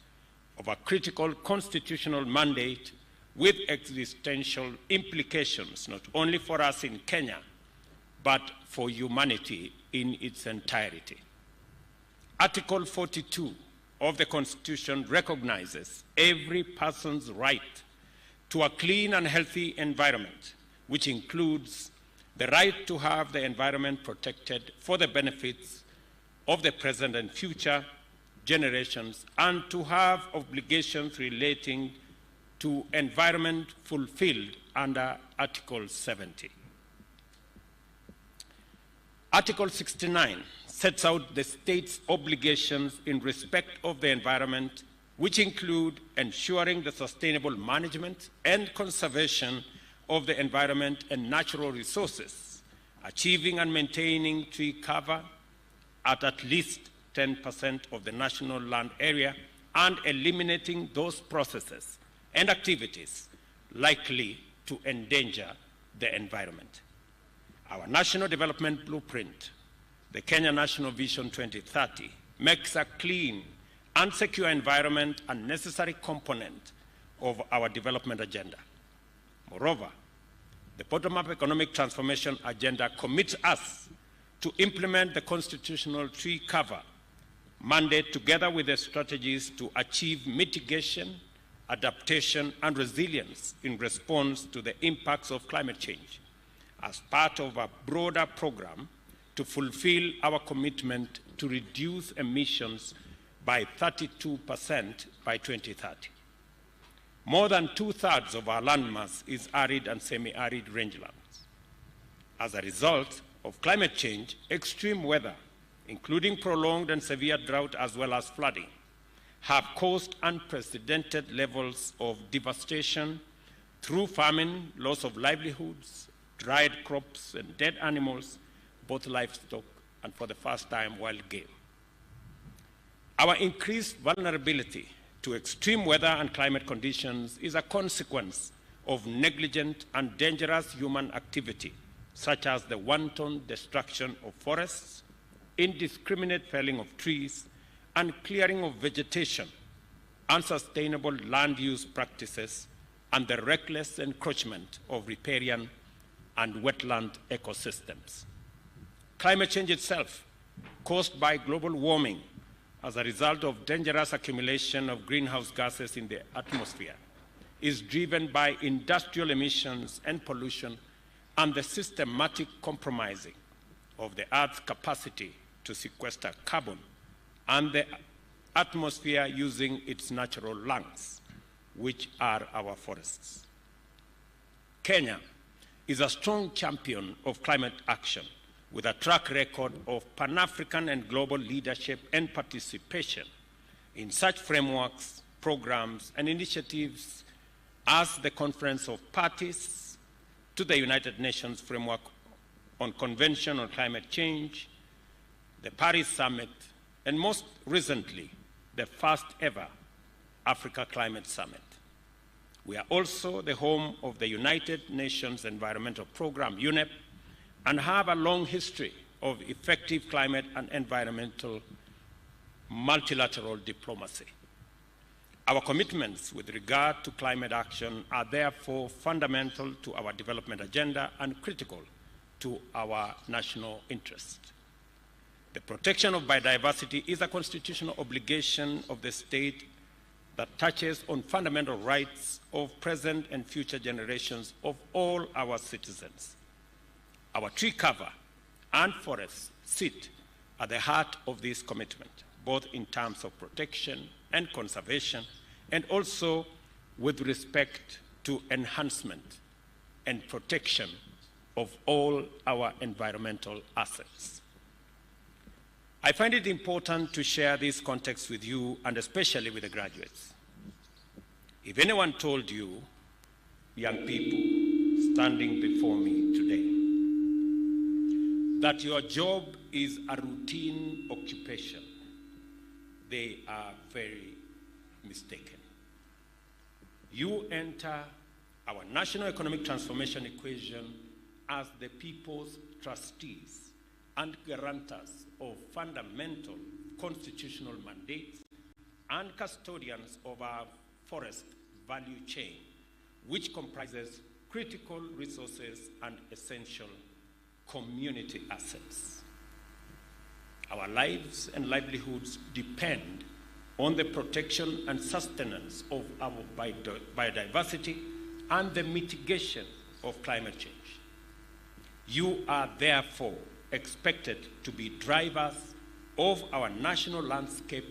of a critical constitutional mandate with existential implications, not only for us in Kenya, but for humanity in its entirety. Article 42 of the Constitution recognizes every person's right to a clean and healthy environment, which includes the right to have the environment protected for the benefits of the present and future generations, and to have obligations relating to environment fulfilled under Article 70. Article 69 sets out the state's obligations in respect of the environment, which include ensuring the sustainable management and conservation of the environment and natural resources, achieving and maintaining tree cover at least 10% of the national land area, and eliminating those processes and activities likely to endanger the environment. Our National Development Blueprint, the Kenya National Vision 2030, makes a clean and secure environment a necessary component of our development agenda. Moreover, the bottom-up economic transformation agenda commits us to implement the constitutional tree cover mandate together with the strategies to achieve mitigation, adaptation, and resilience in response to the impacts of climate change as part of a broader program to fulfill our commitment to reduce emissions by 32% by 2030. More than 2/3 of our landmass is arid and semi-arid rangelands. As a result of climate change, extreme weather, including prolonged and severe drought as well as flooding, have caused unprecedented levels of devastation through famine, loss of livelihoods, dried crops and dead animals, both livestock and for the first time wild game. Our increased vulnerability to extreme weather and climate conditions is a consequence of negligent and dangerous human activity, such as the wanton destruction of forests, indiscriminate felling of trees, and clearing of vegetation, unsustainable land use practices, and the reckless encroachment of riparian and wetland ecosystems. Climate change itself, caused by global warming as a result of dangerous accumulation of greenhouse gases in the atmosphere, is driven by industrial emissions and pollution and the systematic compromising of the Earth's capacity to sequester carbon and the atmosphere using its natural lungs, which are our forests. Kenya is a strong champion of climate action with a track record of Pan-African and global leadership and participation in such frameworks, programs, and initiatives as the Conference of Parties to the United Nations Framework on Convention on Climate Change, the Paris Summit, and most recently, the first ever Africa Climate Summit. We are also the home of the United Nations Environmental Programme, UNEP, and have a long history of effective climate and environmental multilateral diplomacy. Our commitments with regard to climate action are therefore fundamental to our development agenda and critical to our national interest. The protection of biodiversity is a constitutional obligation of the state that touches on fundamental rights of present and future generations of all our citizens. Our tree cover and forests sit at the heart of this commitment, both in terms of protection and conservation, and also with respect to enhancement and protection of all our environmental assets. I find it important to share this context with you, and especially with the graduates. If anyone told you, young people standing before me today, that your job is a routine occupation, they are very mistaken. You enter our national economic transformation equation as the people's trustees and guarantors of fundamental constitutional mandates and custodians of our forest value chain, which comprises critical resources and essential community assets. Our lives and livelihoods depend on the protection and sustenance of our biodiversity and the mitigation of climate change. You are therefore expected to be drivers of our national landscape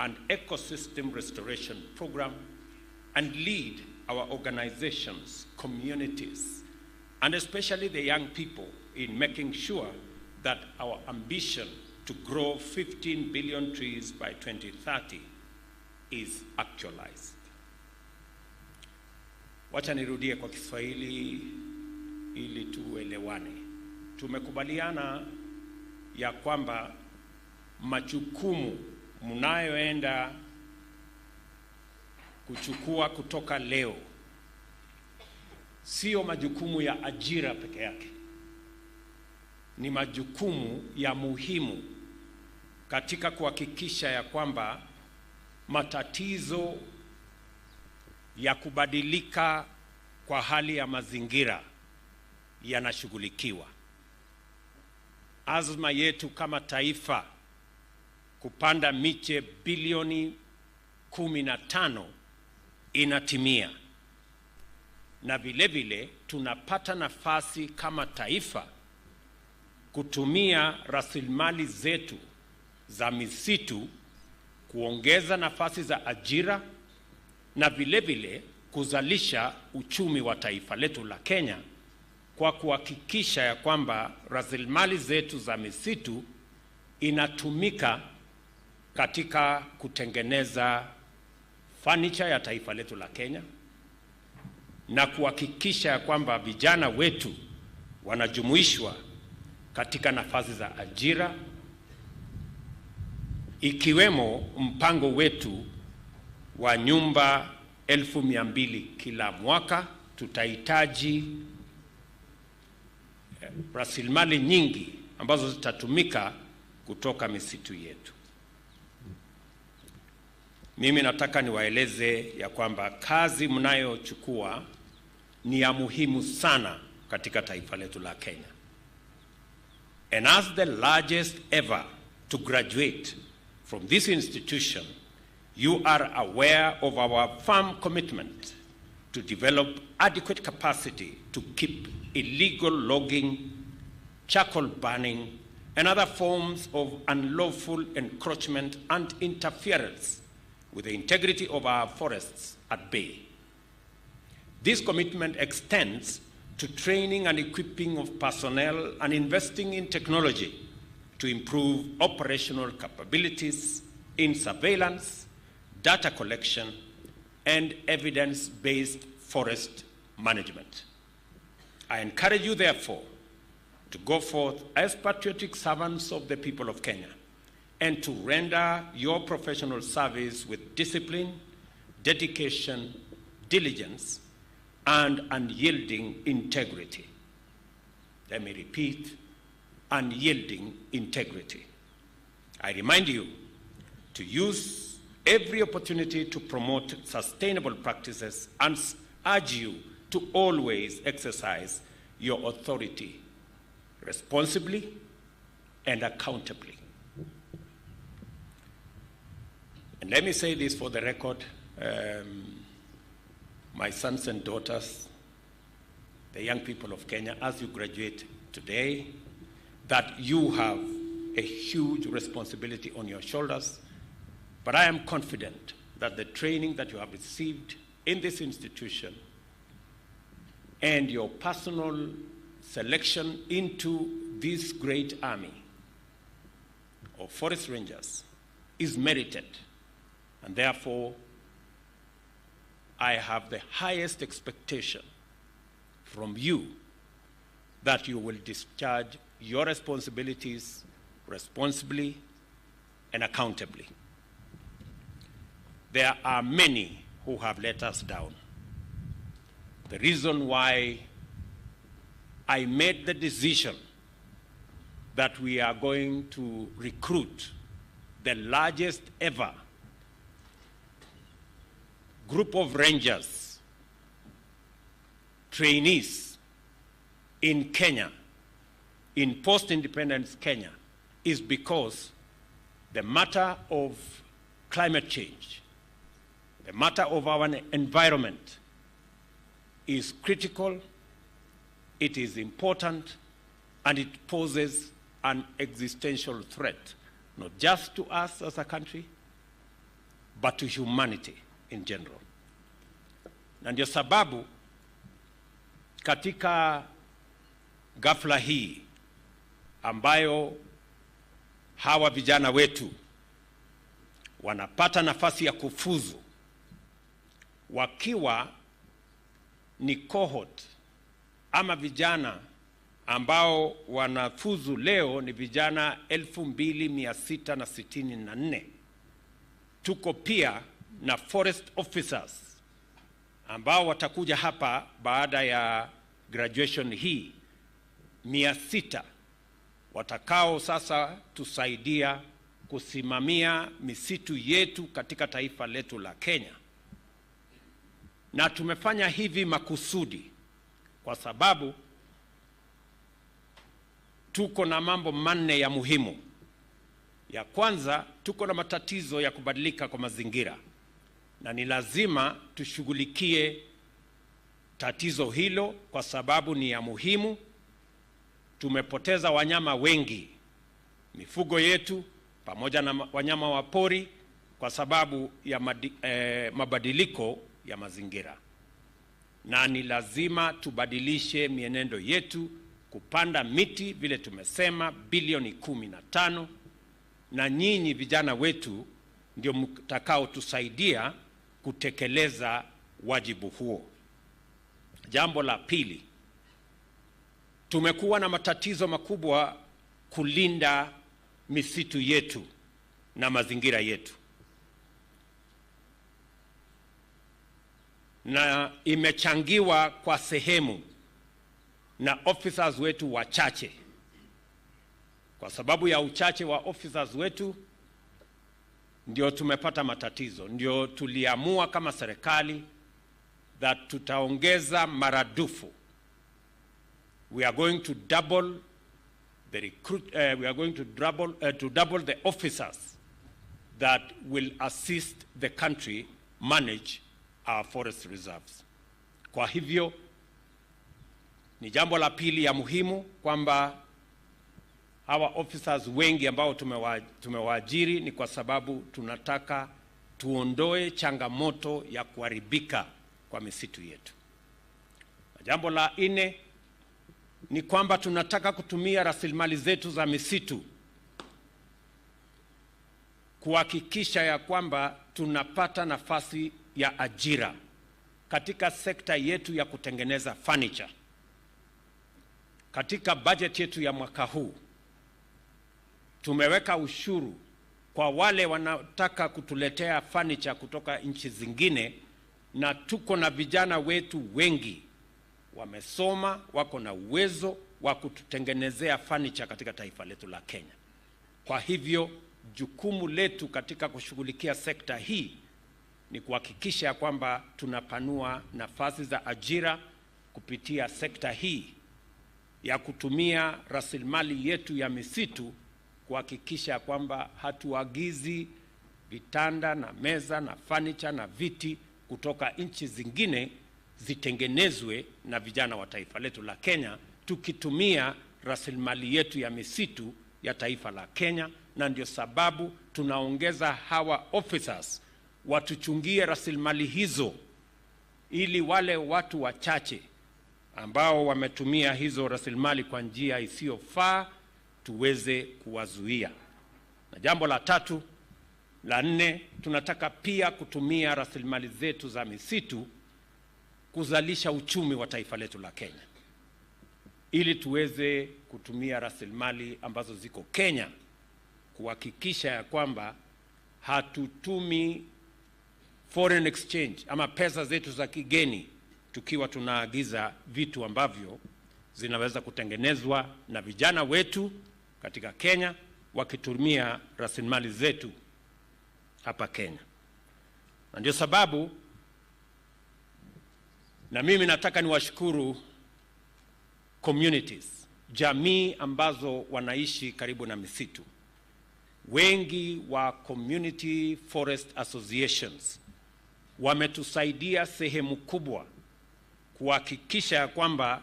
and ecosystem restoration program and lead our organizations, communities, and especially the young people in making sure that our ambition to grow 15 billion trees by 2030 is actualized. Wacha nirudie kwa Kiswahili ili tuelewane. Tumekubaliana ya kwamba majukumu mnayoenda kuchukua kutoka leo sio majukumu ya ajira peke yake, ni majukumu ya muhimu katika kuhakikisha ya kwamba matatizo ya kubadilika kwa hali ya mazingira yanashughulikiwa. Azma yetu kama taifa kupanda miche bilioni 15 inatimia, na vile vile tunapata nafasi kama taifa kutumia rasilimali zetu za misitu kuongeza nafasi za ajira na vile vile kuzalisha uchumi wa taifa letu la Kenya kwa kuhakikisha ya kwamba rasilimali zetu za misitu inatumika katika kutengeneza furniture ya taifa letu la Kenya na kuhakikisha ya kwamba vijana wetu wanajumuishwa katika nafasi za ajira, ikiwemo mpango wetu wa nyumba 200,000 kila mwaka. Tutahitaji rasilimali nyingi ambazo zitatumika kutoka misitu yetu. Mimi nataka niwaeleze ya kwamba kazi mnayochukua ni ya muhimu sana katika taifa letu la Kenya. And as the largest ever to graduate from this institution, you are aware of our firm commitment to develop adequate capacity to keep illegal logging, charcoal burning, and other forms of unlawful encroachment and interference with the integrity of our forests at bay. This commitment extends to training and equipping of personnel and investing in technology to improve operational capabilities in surveillance, data collection, and evidence-based forest management. I encourage you, therefore, to go forth as patriotic servants of the people of Kenya and to render your professional service with discipline, dedication, diligence, and unyielding integrity. Let me repeat, unyielding integrity. I remind you to use every opportunity to promote sustainable practices and urge you to always exercise your authority responsibly and accountably. And let me say this for the record, my sons and daughters, the young people of Kenya, as you graduate today, that you have a huge responsibility on your shoulders, but I am confident that the training that you have received in this institution and your personal selection into this great army of forest rangers is merited, and therefore I have the highest expectation from you that you will discharge your responsibilities responsibly and accountably. There are many who have let us down. The reason why I made the decision that we are going to recruit the largest ever group of rangers, trainees in Kenya, in post-independence Kenya, is because the matter of climate change, the matter of our environment is critical, it is important, and it poses an existential threat, not just to us as a country, but to humanity in general. Na ndio sababu katika ghafla hii ambayo hawa vijana wetu wanapata nafasi ya kufuzu wakiwa ni cohort ama vijana ambao wanafuzu leo ni vijana 2664. Tuko pia na forest officers ambao watakuja hapa baada ya graduation hii 600 watakao sasa tusaidia kusimamia misitu yetu katika taifa letu la Kenya. Na tumefanya hivi makusudi kwa sababu tuko na mambo manne ya muhimu. Ya kwanza, tuko na matatizo ya kubadilika kwa mazingira na ni lazima tushughulikie tatizo hilo kwa sababu ni ya muhimu. Tumepoteza wanyama wengi, mifugo yetu pamoja na wanyama wa pori kwa sababu ya mabadiliko ya mazingira. Na ni lazima tubadilishe mienendo yetu kupanda miti vile tumesema bilioni 15, na nyinyi vijana wetu ndio mtakao tusaidia kutekeleza wajibu huo. Jambo la pili, tumekuwa na matatizo makubwa kulinda misitu yetu na mazingira yetu, na imechangiwa kwa sehemu na officers wetu wachache. Kwa sababu ya uchache wa officers wetu ndio tumepata matatizo. Ndio tuliamua kama serikali that tutaongeza maradufu. We are going to double the recruit, we are going to double the officers that will assist the country manage our forest reserves. Kwa hivyo ni jambo la pili ya muhimu kwamba hawa officers wengi ambao tumewaajiri ni kwa sababu tunataka tuondoe changamoto ya kuharibika kwa misitu yetu. Na jambo la nne ni kwamba tunataka kutumia rasilimali zetu za misitu kuhakikisha ya kwamba tunapata nafasi ya ajira katika sekta yetu ya kutengeneza furniture. Katika budget yetu ya mwaka huu tumeweka ushuru kwa wale wanataka kutuletea furniture kutoka nchi zingine, na tuko na vijana wetu wengi wamesoma, wako na uwezo wa kututengenezea furniture katika taifa letu la Kenya. Kwa hivyo jukumu letu katika kushughulikia sekta hii ni kuhakikisha kwamba tunapanua nafasi za ajira kupitia sekta hii ya kutumia rasilimali yetu ya misitu, kuhakikisha kwamba hatuagizi vitanda na meza na furniture na viti kutoka nchi zingine, zitengenezwe na vijana wa taifa letu la Kenya tukitumia rasilimali yetu ya misitu ya taifa la Kenya. Na ndio sababu tunaongeza hawa officers watuchungie rasilimali hizo, ili wale watu wachache ambao wametumia hizo rasilimali kwa njia isiyofaa tuweze kuwazuia. Na jambo la tatu, la nne, tunataka pia kutumia rasilimali zetu za misitu kuzalisha uchumi wa taifa letu la Kenya, ili tuweze kutumia rasilimali ambazo ziko Kenya kuhakikisha ya kwamba hatutumi foreign exchange ama pesa zetu za kigeni tukiwa tunaagiza vitu ambavyo zinaweza kutengenezwa na vijana wetu katika Kenya wakitumia rasilimali zetu hapa Kenya. Na ndio sababu na mimi nataka niwashukuru communities, jamii ambazo wanaishi karibu na misitu. Wengi wa community forest associations wametusaidia sehemu kubwa kuhakikisha kwamba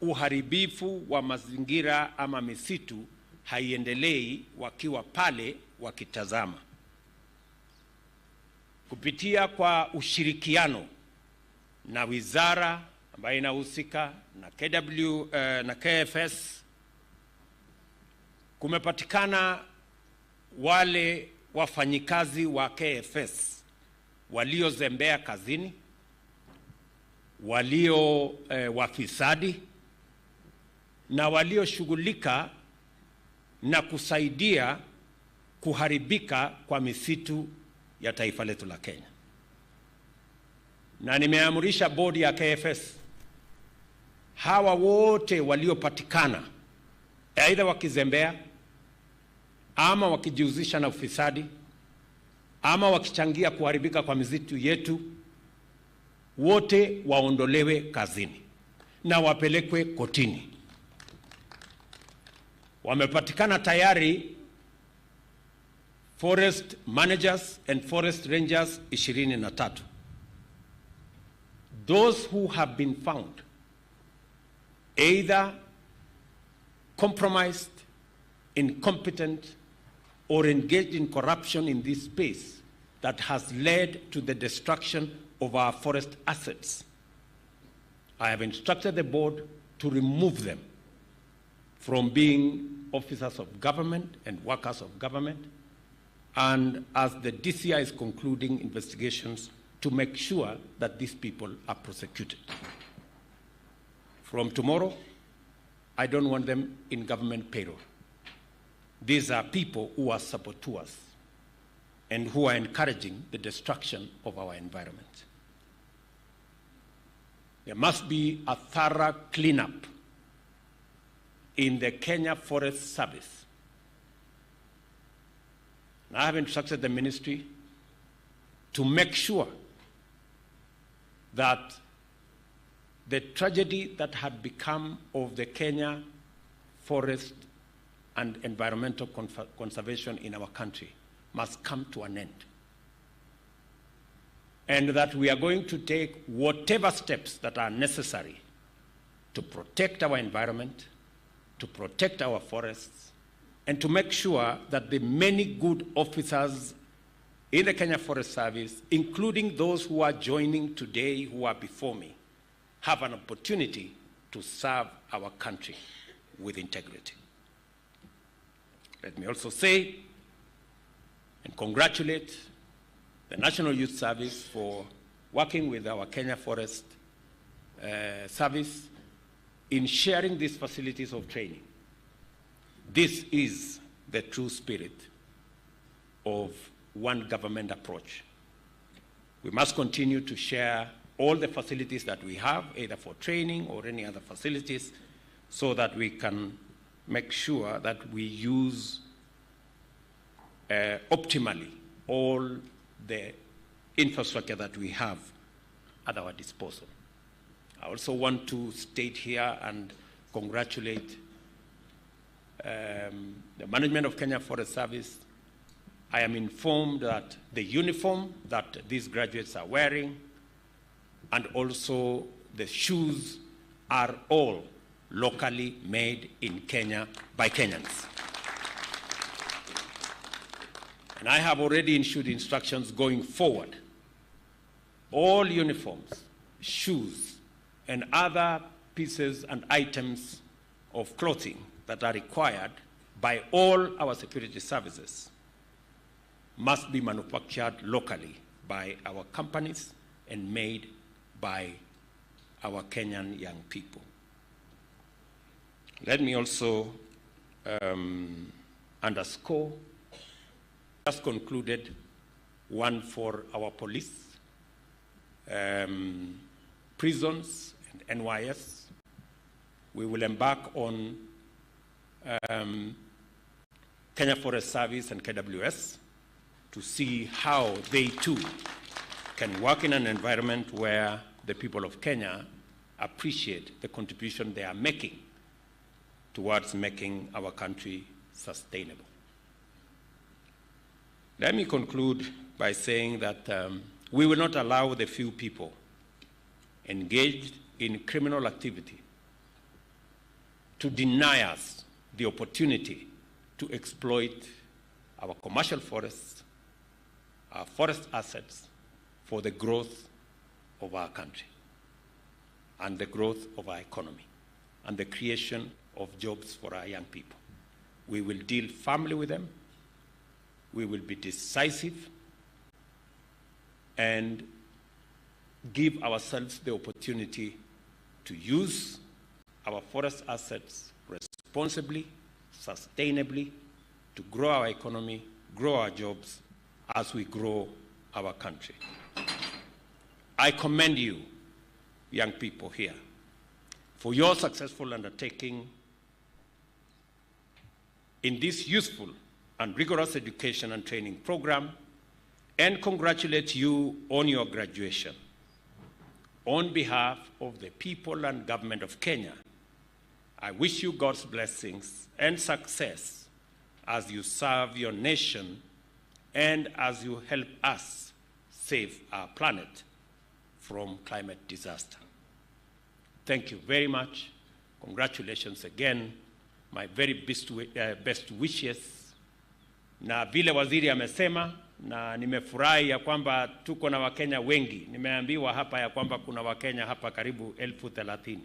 uharibifu wa mazingira ama misitu haiendelei wakiwa pale wakitazama. Kupitia kwa ushirikiano na wizara ambayo inahusika na KW na KFS, kumepatikana wale wafanyikazi wa KFS waliozembea kazini, walio wafisadi na walioshughulika na kusaidia kuharibika kwa misitu ya taifa letu la Kenya. Na nimeamrisha bodi ya KFS hawa wote waliopatikana aidha wakizembea ama wakijihusisha na ufisadi ama wakichangia kuharibika kwa misitu yetu, wote waondolewe kazini na wapelekwe kotini. Wamepatikana tayari forest managers and forest rangers 23. Those who have been found either compromised, incompetent, or engaged in corruption in this space that has led to the destruction of our forest assets, I have instructed the board to remove them from being officers of government and workers of government, and as the DCI is concluding investigations, to make sure that these people are prosecuted. From tomorrow, I don't want them in government payroll. These are people who are saboteurs and who are encouraging the destruction of our environment. There must be a thorough cleanup in the Kenya Forest Service. And I have instructed the ministry to make sure that the tragedy that had become of the Kenya forest and environmental conservation in our country must come to an end. And that we are going to take whatever steps that are necessary to protect our environment, to protect our forests, and to make sure that the many good officers in the Kenya Forest Service, including those who are joining today, who are before me, have an opportunity to serve our country with integrity. Let me also say and congratulate the National Youth Service for working with our Kenya Forest Service in sharing these facilities of training. This is the true spirit of one government approach. We must continue to share all the facilities that we have, either for training or any other facilities, so that we can make sure that we use optimally all the infrastructure that we have at our disposal. I also want to state here and congratulate the management of Kenya Forest Service. I am informed that the uniform that these graduates are wearing and also the shoes are all locally made in Kenya by Kenyans. And I have already issued instructions going forward. All uniforms, shoes, and other pieces and items of clothing that are required by all our security services must be manufactured locally by our companies and made by our Kenyan young people. Let me also underscore, just concluded one for our police, prisons, and NYS. We will embark on Kenya Forest Service and KWS to see how they too can work in an environment where the people of Kenya appreciate the contribution they are making towards making our country sustainable. Let me conclude by saying that we will not allow the few people engaged in criminal activity to deny us the opportunity to exploit our commercial forests, our forest assets, for the growth of our country and the growth of our economy and the creation of jobs for our young people. We will deal firmly with them. We will be decisive and give ourselves the opportunity to use our forest assets responsibly, sustainably, to grow our economy, grow our jobs as we grow our country. I commend you, young people here, for your successful undertaking in this useful and rigorous education and training program, and congratulate you on your graduation. On behalf of the people and government of Kenya, I wish you God's blessings and success as you serve your nation and as you help us save our planet from climate disaster. Thank you very much. Congratulations again. My very best wishes. Na vile waziri amesema, na nimefurahi ya kwamba tuko na Wakenya wengi. Nimeambiwa hapa ya kwamba kuna Wakenya hapa karibu 30,000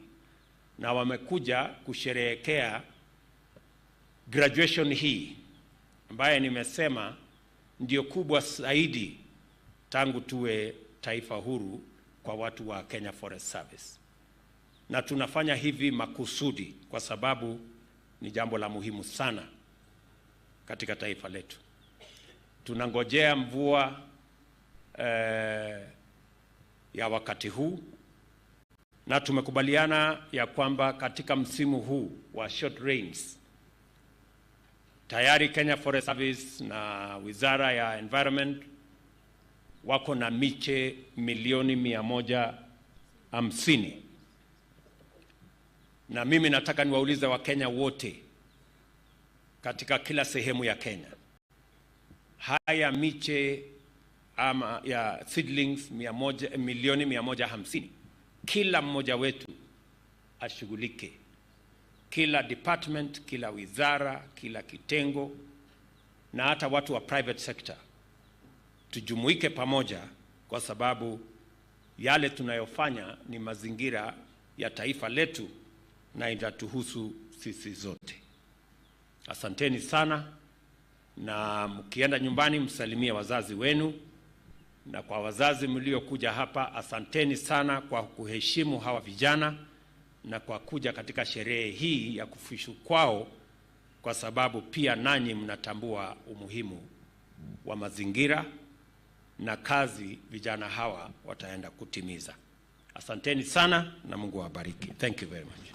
na wamekuja kusherehekea graduation hii ambaye nimesema ndio kubwa zaidi tangu tuwe taifa huru kwa watu wa Kenya Forest Service. Na tunafanya hivi makusudi kwa sababu ni jambo la muhimu sana katika taifa letu. Tunangojea mvua ya wakati huu, na tumekubaliana ya kwamba katika msimu huu wa short rains tayari Kenya Forest Service na Wizara ya Environment wako na miche milioni 150. Na mimi nataka niwaulize Wakenya wote katika kila sehemu ya Kenya, haya miche ama ya seedlings milioni 150, kila mmoja wetu ashughulike, kila department, kila wizara, kila kitengo, na hata watu wa private sector, tujumuike pamoja, kwa sababu yale tunayofanya ni mazingira ya taifa letu na itatuhusu sisi zote. Asanteni sana, na mkienda nyumbani msalimie wazazi wenu, na kwa wazazi mliokuja hapa, asanteni sana kwa kuheshimu hawa vijana na kwa kuja katika sherehe hii ya kufuzu kwao, kwa sababu pia nanyi mnatambua umuhimu wa mazingira na kazi vijana hawa wataenda kutimiza. Asanteni sana na Mungu awabariki. Thank you very much.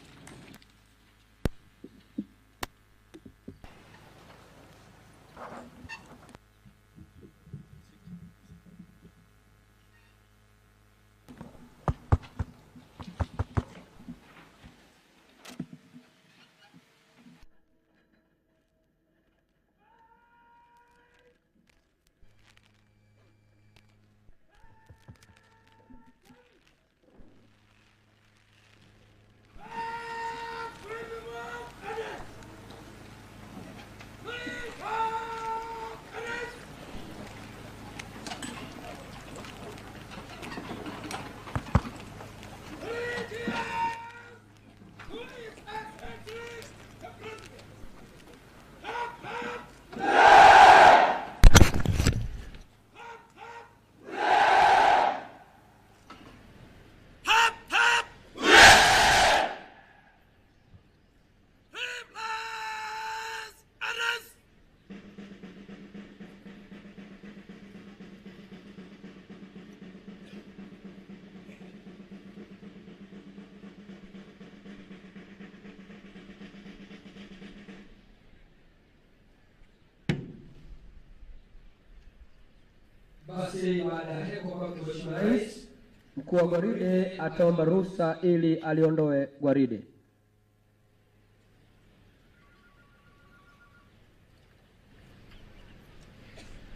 Basi baada ya heko kwake Mheshimiwa Rais, mkuu wa gwaride ataomba ruhusa ili aliondoe gwaride.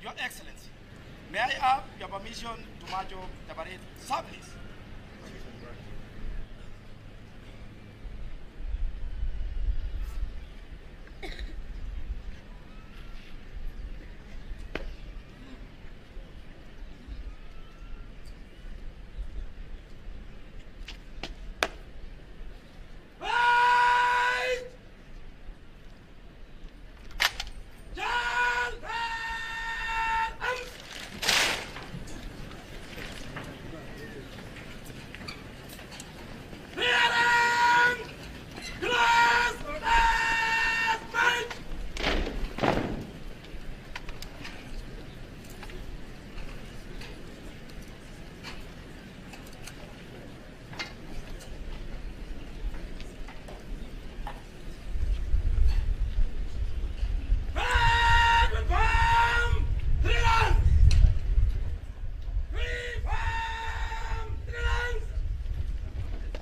Your Excellency, may I have your permission to march off the parade, sir, please?